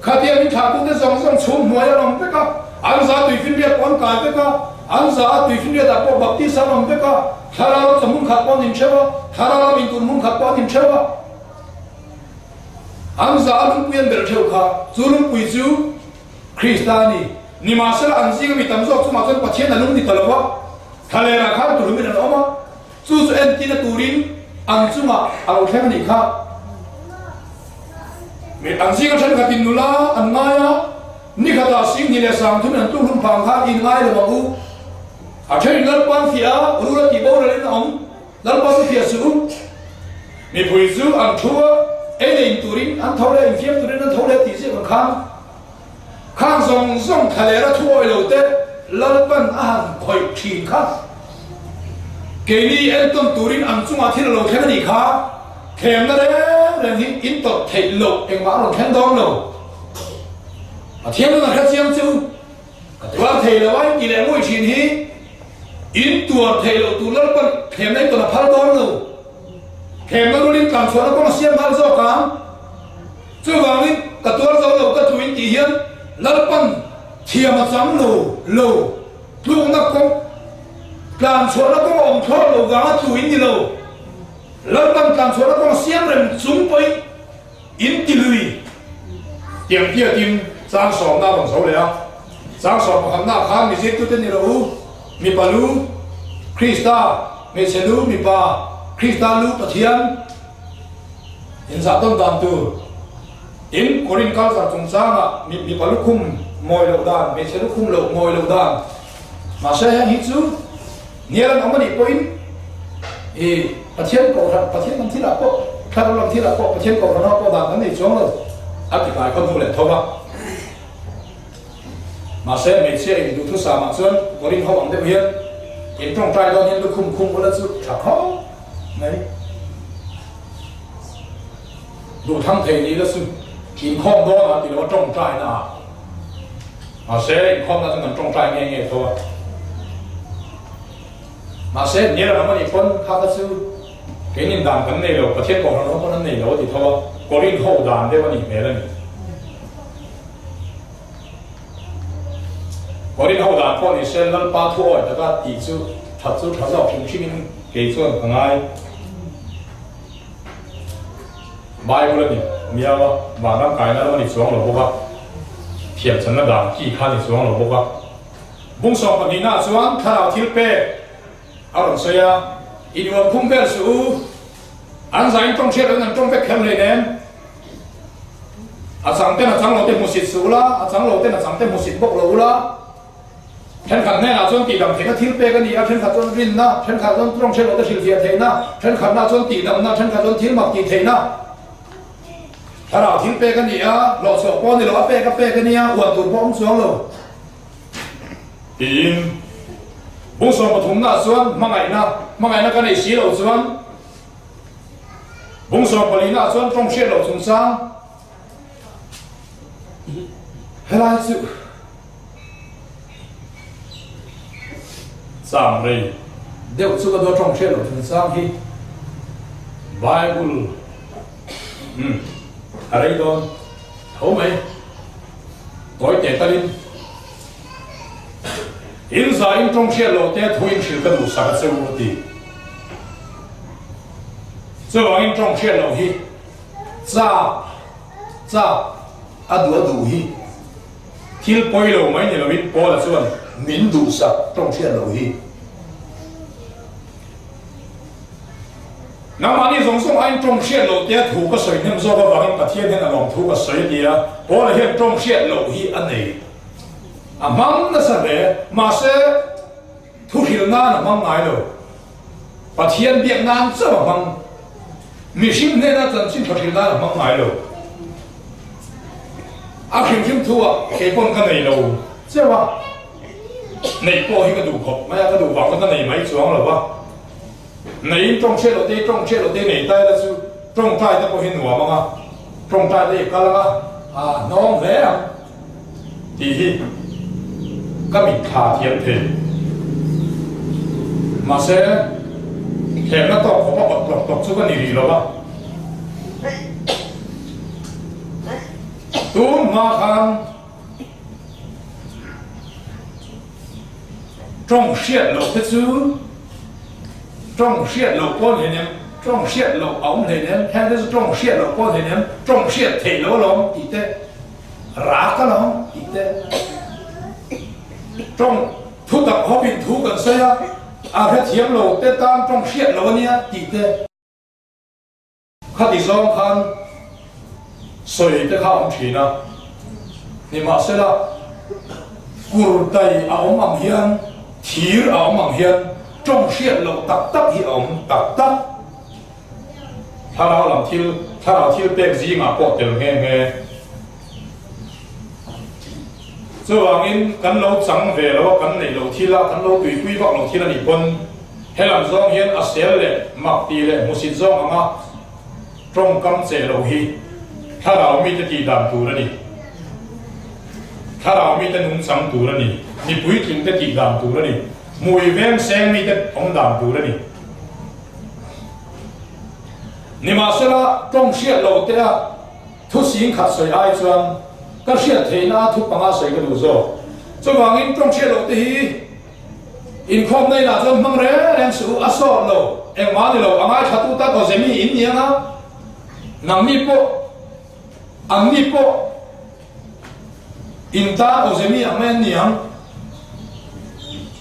Khatia min thlahtute zawng zawng chhum hnuai an awm vek a, an za tuifinriat pawh an kai vek a, an za a tuifinriatah pawh baptist an awm vek a, thlarau lam chawhmun khat pawh an intheu a, thlarau lam intur hmun khat pawh an intheu a. An za a lungpui an belh theuh kha, chu lungpui chu Krista a ni. Nimahsela an zinga mi tam zawk chungah chuan Pathian a lung ni ta lo va, thlalerah khan tulhumin an awm a, chu chu entina turin an chungah a lo thleng a nih kha. Mi an zinga thenkhatin nula an ngai a. Nikhatah Singhnih leh Sangthumin an tluk hlum phang khan in ngai lo ang u. A thenin Lalpan fiah a, rul a tih boralin a awm. Lalpa chu fiah suh u. Mipui chu an thu a, ei leh in turin an tho leh, infiam turin an tho leh tih ziak ang khan khang zawng zawng thlalera thu awih lo te Lalpan a han khawih thin kha. Keini entawn turin an chungah thil a lo thleng a nih kha. Thlemna reng reng hi in tawrh theih loh engmah a rawn thleng dawn lo. Pathian nun a hre chiang che u. Ka tuar thei lo a in ti leh ngawih thin hi in tuar theih loh tur Lalpan thlemna in tawn a phal dawn lo. Thlemna rulin tlan chhuahna kawng a siam nghal zawk ang. Chuvangin ka tuar zo lo ka tlu in tih hian Lalpan thiam a chang lo lo. Tlukna kawng tlan chhuahna kawng a awm thlawt lo vanga tlu in ni lo. Lalpan tlan chhuahna kawng a siam reng chung pawhin In ti lui tiang tiakin chang sawmna a rawn zo leh a. Chang sawm pakhatna ah khan mi zirtute ni rawh u, mipa lu Krista, hmeichhe lu mipa, Krista lu Pathian inzah tawn dan tur. Tin, Korin culture chungchangah mipa lukhum mawi loh dan, hmeichhe lukhum loh mawi loh dan. Mahse heng hi chu Nial an awm a nih pawhin i Pathian kohhran, Pathian lam thilah pawh, thlarau lam thilah pawh Pathian kohhran ho pawh dan kan nei chuang lo a ti tlai khaw hnu leh tho va. Mahse hmeichhia in duhthusam ah chuan Korin ho ang deuh hian in tawngtai dawn hian lukhum khum ula chu tha khawp mai. Duhthang thei ni la chu inkhawm dawn ah ti lo a tawngtai na ah. Mahse, inkhawmna chu kan tawngtai nge nge tho a. Mahse, hnial ram a nih pawn kha kha chu keinin dan kan nei lo, Pathian kohhran ho pawn an nei lo a ti tho a, Korin ho dan deuh a nih hmel a ni. Korin ho dan pawh ni se Lalpa thu awi taka tih chu that chu tha zawk hrim hrimin kei chuan ka ngai. Bible a ni miau a, vanram kaina ram a ni chuang lo bawk a, thiamchanna dan ki kha a ni chuang lo bawk a. Bung sawm pahnihnaah chuan thlarau thil pek a rawn sawi a, I nuam khum vel suh u, an zain tawng hriat loin an tawng vek kher hleinem. A chang ten a chang lo te hmusit suh ula, a chang lo ten a chang te hmusit bawk lo ula. Thenkhat hnenah chuan tihdam theihna thil pek a ni a, thenkhat chuan rinna, thenkhat chuan tawng hriat lohte hrilhfiah theihna, thenkhatna chuan tihdamna, thenkhat chuan thil mak tih theihna. Thlarau thil pek a ni a, hlawhchhuah pawh a ni lo, a pek a pek a nia, uan tur pawh a awm chuang lo. Tiin bung 13 na chuan hmangaihna, hmangaihna ka nei si loh chuan bung 14 na chuan tawng hriat loh chungchang, Helai chu cham rei deuh chu ka daw tawng hriat loh chungchang hi Bible umm a rei dawn tho mai tawi teh talin in za in tawng hriat loh te thu in hrilh ka duhsak a che u a ti. Chuvangin tawng hriat loh hi Chak chak a duh a duh hi thil pawi lo mai ni loin Paula chuan min duhsak tawng hriat loh hi. Nangmahni zawng zawng aiin tawng hriat loh tia thu ka sawi hnem zawk avangin Pathian hian a lawm thu ka sawi a ti a, Paula hian tawng hriat loh hi a nei a hmang nasa hle. Mahse. Thuhrilh nan a hmang ngai lo. Pathian biak nan chauh a hmang. Mihring hnena chanchin tha hrilh nan a hmang ngai lo. A hrimhrim thu ah kei pawn ka nei lo chauh a, neih pawh hi ka duh khawp mai a, ka duh vang chuan ka nei mai chuang lo va. Neiin tawng hriat loh te, tawng hriat loh te nei tai la chu tawngtai te pawh hi nuam ang a, tawngtai te i kal ang a, a hnawng hle ang. Tih hi ka mitthla thiam thei. Mahse, thlemna tawk khawp a awt tlawk tlawk chu ka ni rih lo va. Tun hma khan tawng hriat loh te chu tawng hriat loh pawn hleinem, tawng hriat loh a awm hleinem, heng te chu tawng hriat loh pawn hleinem, tawng hriat theih loh alawm tih te. Rak a lo tih te tawng thu tak hawp in thu kan sawi a, a hrethiam lo te tan tawng hriat lo a nia tih te. Khati zawng khan sawi te kha a awm thin a. Nimahsela, kurtai a awm ang hian, thir a awm ang hian tawng hriat loh tak tak hi a awm tak tak. Thlarau lam thil, thlarau thil pek zingah pawh tel nghe nghe. Chuvangin kan lo chang ve lo a, kan neih loh thil a, kan lo tuipui vak loh thil a nih pawn helam zawng hian a sel leh mak tih leh hmusit zawng anga tawngkam che loh hi thlarau mite tih dan tur a ni. Thlarau mite nungchang tur a ni. Mi puitling te tih dan tur a ni. Hmui veng seng mite awm dan tur a ni. Nimahsela tawng hriat loh te a Thu sing khat sawi ai chuan ka hriat theihna a thu panga sawi ka duh zawk. Chuvangin tawng hriat loh te hi inkhawmna inah chuan hmang reng reng suh u, a sawt lo, engmah ni lo, a ngaithla tu tan awze mi in ni anga nangni pawh anni pawh in tan awze mi ang mai an ni ang.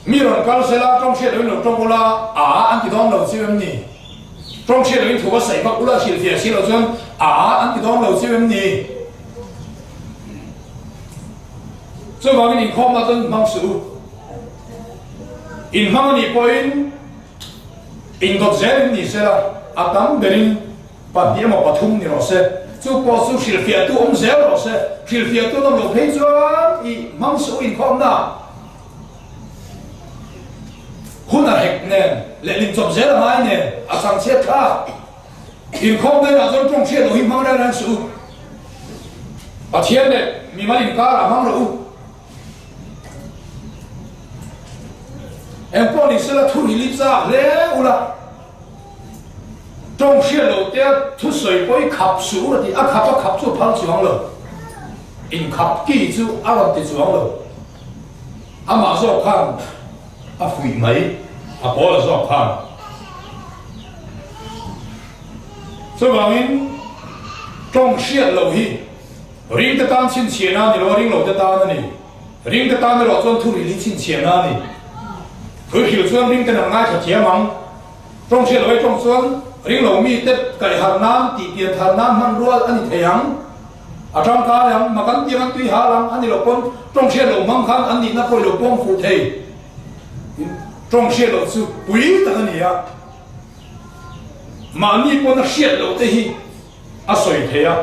Mi rawn kal sela tawng hriat loin lo tawng ula a an ti dawn lo chiu em ni? Tawng hriat loin thu a saih vak ula hrilhfiah si loh chuan a an ti dawn lo chiu em ni? Chuvangin inkhawmna chuan hmang suh u. Inhmang a nih pawhin indawt zelin ni sela a tam berin pahnih emaw pathum ni rawh se. Chu pawh chu hrilhfiahtu awm zel rawh se. Hrilhfiahtu an awm loh phei chuan i hmang suh u inkhawmna. Hun a hek nen leh limchawp zel a ngai nen a chang chhiat thlak. Inkhawm daihah chuan tawng hriat loh hi hmang reng reng suh u. Pathian leh mimal inkar ah hmang rawh u. Engpawh ni sela thu hi lim zak hle ula. Tawng hriat loh te thusawi pawh i khap suh u a ti. A khap a khap chu a phal chuang lo. Inkhap ki chu a rawn ti chuang lo. Amah zawk khan a fuih mai, a pawl a zawk khan. Chuvangin tawng hriat loh hi ringte tan chhinchhiahna a ni lo a, ring lote tan a ni. Ringte tan erawh chuan thuril hi chhinchhiahna a ni. Thuihrilh chuan ringte an ngaithla thiam ang. Tawng hriat loh ai tawng chuan ring lo mite kaihharh nan, tihpian thar nan hmanrual a ni thei ang. A tangkai ang, mak an tiang an tui hal ang, a ni loh pawn tawng hriat loh hmang khan an nihna pawh i lo pawm fuh thei. Tin, tawng hriat loh chu pui tak a ni a, mahni pawn a hriat loh te hi a sawi thei a.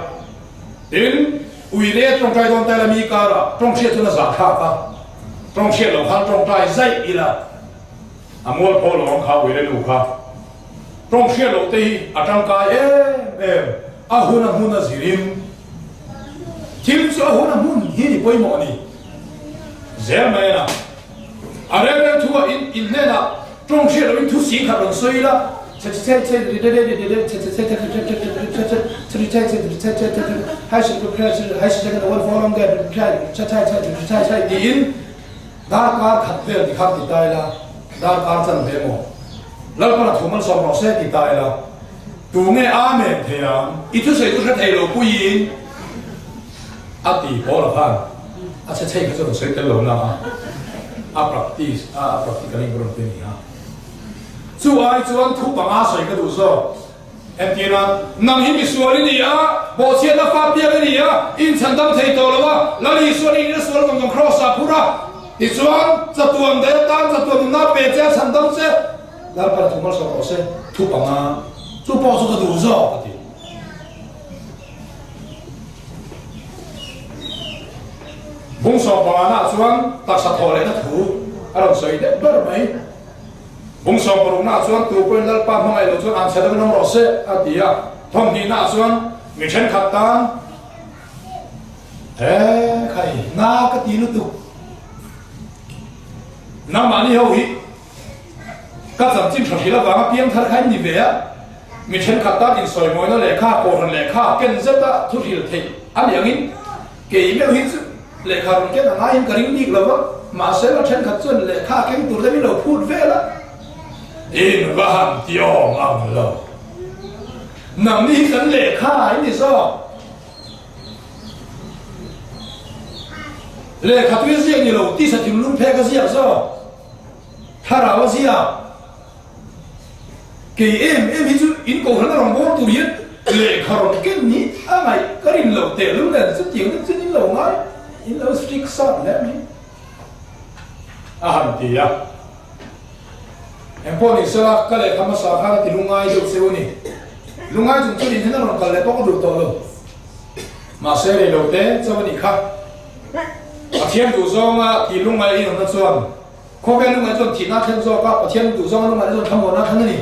Tin, ui leh tawngtai dawn taila mi karah tawng hriat chuan a zahthlak a, tawng hriat loh khan tawngtai zaih ila a mualpho lo ang kha ui leh nu kha. Tawng hriat loh te hi a tangkai em em, a hun a hmun a zirin thil chu a hun a hmun hi ni pawimawh a ni zel mai a. A reng reng thu ah in in hnenah tawng hriat loh in thu sing khat rawn sawi ila che che che che ri de de de de che che che che che che che che che che che che che che che hai shi ku phra shi hai shi che wan fo long de phra che che che che che che tiin Darkar khat vel ti khan ti ta ila, darkar chan ve maw? Lalpan a thu malsawm rawh se ti ta ila, tu nge Amen thei ang? I thusawi chu hre thei lo puiin a ti pawl a khan a che chei kha chu rawn sawi tel lo na a, a practice a, a practically ka rawn ti a ni a. Chu ai chuan thu panga sawi ka duh zawk. Entirah, nang hi misual i ni a, bawhchhiatna fa piak i ni a, i inchhandam thei tawh lo a, Lal Isuan i nihna sual zawng zawng Kraws ah phur a, tichuan chatuan daih atan chatuan nunna pe che a chhandam che, Lalpan a thu malsawm rawh se, thu panga chu pawh chu ka duh zawk a ti. Bung sawmpangana ah chuan taksa thawh lehna thu a rawn sawi deuh ber mai. Bung sawmparuknaah chuan tu pawhin Lalpa hmangaih loh chuan an chhe deuhin awm rawh se a ti a. Thawmhnihnaah chuan mi thenkhat tan He khai na ka ti lutuk. Nangmahni ho hi ka chanchin tha hrilh avanga piang thar kha in ni ve a. Mi thenkhat tan insawimawina lehkha, kawhhran lehkha ken zeta thu hrilh theih a ni angin Kei meuh hi chu lehkha rawn ken a ngaiin ka ring bik lo va, mahse la thenkhat chuan lehkha keng tur te min lo phut vel a. In va han ti awm ang lo. Nangni hi kan lehkha in ni zawk. Lehkha tui a ziak ni lo, tisa thinlung phek a ziak zawk. Thlarau a ziak. Kei em em hi chu in kohhran a rawn bawr tur hian lehkha rawn ken ni a ngaih ka rin loh tehlul nen chutiang deuh chuan in lo ngai. In lo strict sat hle mai a han ti a. Engpawh ni sela, ka lehkha hmasa khan a ti lungngai deuh cheu a ni. Lungngai chung chuan in hian a rawn kal leh pawh ka duh tawh lo. Mahse rei lo te chauh a nih kha. Pathian duh zawnga ti lungngai in awmna chuan khawvel lungngai chuan thihna a thlen zawk a, Pathian duh zawnga lungngaihna chuan thlamuanna a thlen a ni.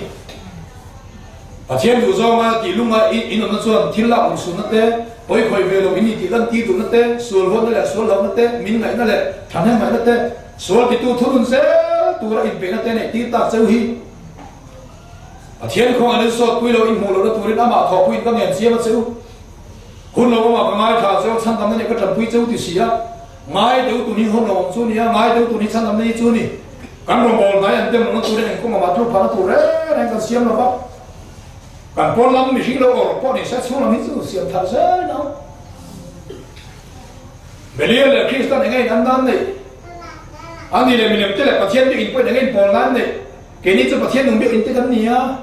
Pathian duh zawnga ti lungngai in awmna chuan thil lak urhsunna te, pawi khawih ve lo in ni tih lan tir duhna te, sual huatna leh sual hlauhna te, min ngaihna leh thahnem ngaihna te, sual titu thunun zel tura inpeihna te neih tir tak cheu hi. Pathian khawngaih in sawtpui lo in hmuh lohna turin amah thawhpuiin ka ngen chiam a che u. Hun lo awmah ka ngaithla cheu, chhandamna nih ka tanpui cheu ti si a. Ngai deuh tun hi hun lo awm chu ni a, ngai deuh tun hi chhandamna hi chu ni. Kan rawngbâwl hnai an tem lohna turin engkawng amah tluk phahna tur reng reng kan siam lo va. Kan pawn lam mihring lo awrh pawh ni se chhung lam hi chu siam thar zel ang. Belial leh Kristan eng a in an nan neih? A ni leh milem te leh Pathian biak in pawhin eng a in pawl nan neih? Keini chu Pathian nung biak in te kan ni a.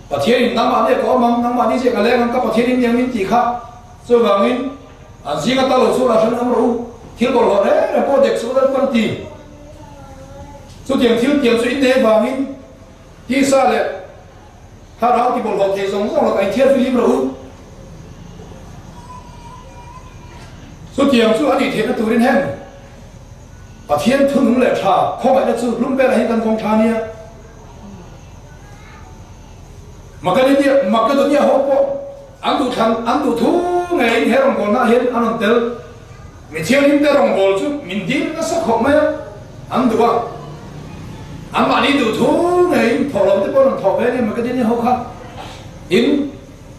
Pathian in nangmahni a ka awm ang, nangmahni chiah ka leng ang, ka Pathian in ni ang min tih kha. Chuvangin an zinga tal lo chu la hran awm rawh u, thil bawlhhlawh reng reng pawh dek suh lalpa an ti. Chutiang thil tiang chu in nei vangin tisa leh thlarau ti bawlhhlawh thei zawng zawng lakah inthiar fihlim rawh u. Chutiang chu a nih theihna turin heng Pathian thunung leh tha khawngaihna chu hlum velah hian kan vawng tha nia. Makedonia Makedonia ho pawh an duh thlan an duh thu ngeiin he rawngbawlnaah hian an rawn tel. Mi thianghlimte rawngbâwl chu min dil nasa khawp mai a, an duh a. Anmahni duh thu ngeiin thawh lo te pawh rawn thawh ve ania Makedonia ho kha. Tin,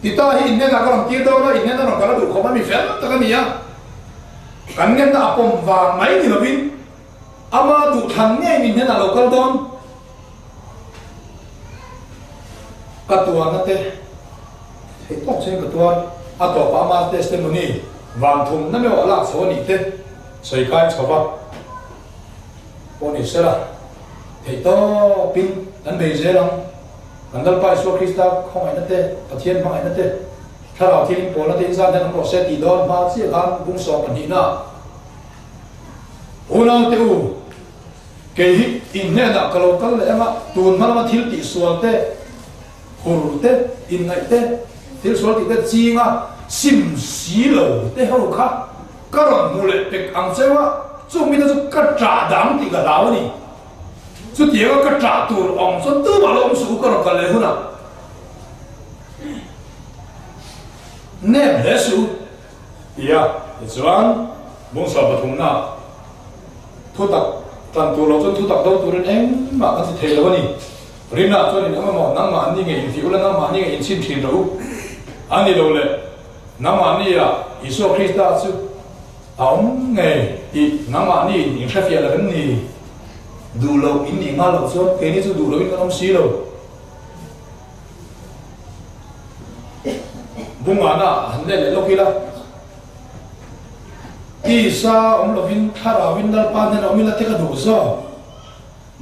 Tita hi inhnenah ka rawn tir dawn a, inhnena rawn kal a duh khawp a, mi fel tak a ni a. Kan ngenna a pawm vang mai ni lovin ama duhthlan ngei min hnenah lo kal dawn. Ka tuarna te theih tawk chuan ka tuar a tawpah ama testimony van thumna meuh a lak chho a nih te sawi kai chho va pawh ni sela theih tawpin kan bei zel ang. Kan Lalpa Isua Krista khawngaihna te, Pathian hmangaihna te, Thlarau thil pawlna te inzan hian awm rawh se tih dawn hma chiah khan bung sawm pahnihna Unaute u, kei hi in hnenah ka lo kal leh anga tun hma lama thil tih sual te, hur te, inngaih te, thil sual tih te chinga sim si lo te ho kha ka rawn hmu leh pek ang cheu a, chung mite chu ka ṭah dang tih ka hlau a ni. Chutianga ka ṭah tur awm chuan tumah lo awm suh u ka rawn kal leh hunah. Nem hle suh u ti a, tichuan bungsaw pathumna thutak tan tur lo chuan thutak do turin engmah kan ti thei lo a ni. Rinah chuan in awm emaw nangmahni nge infiah ula nangmahni nge inchhin thin rawh u a ni lo le, nangmahni ah Isua Krista chu a awm ngei tih nangmahni in inhrefiah lo em ni? Duh loh in nih nghal loh chuan keini chu duh loin kan awm si lo. Bungana han let leh lawk ila, Tisa awm lovin thlarauin Lalpa hnenah awm ila te ka duh zawk.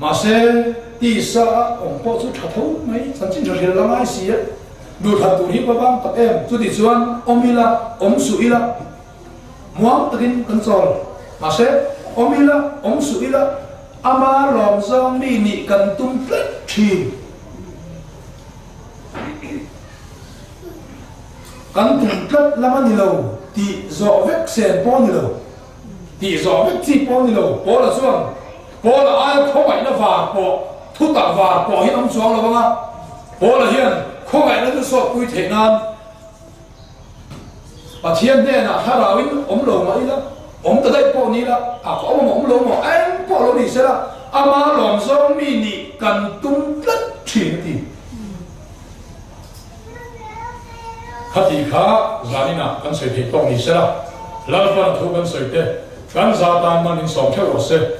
Mahse, tisa a awm pawh chu tha tho mai, chanchin tha hrilh la ngai si a, duh that tur hi ka vang tak em? Chuti chuan awm ila, awm suh ila, muang takin kan chawl. Mahse, awm ila, awm suh ila, ama lawm zawng mi nih kan tum tlat thin. Kan tum tlat lam a ni lo tih zawh vek sen pawh a ni lo, tih zawh vek chi pawh a ni lo. Paula chuan, Paula aia khawngaihna var pawh, thutak var pawh hi an awm chuang lo ang a. Paula hian khawngaihna chu sawtpui theih nan Pathian hnenah thlarauin awm lo mah ila, awm ta daih pawh ni ila, a ka awm a awm lo maw, eng pawh lo ni sela, ama lawm zawng mi nih kan tum tlat thin a ti. Khati kha zaninah kan sawi theih tawk ni sela, Lalpan thu kan sawi te, kan za tan man in sawm theuh rawh se.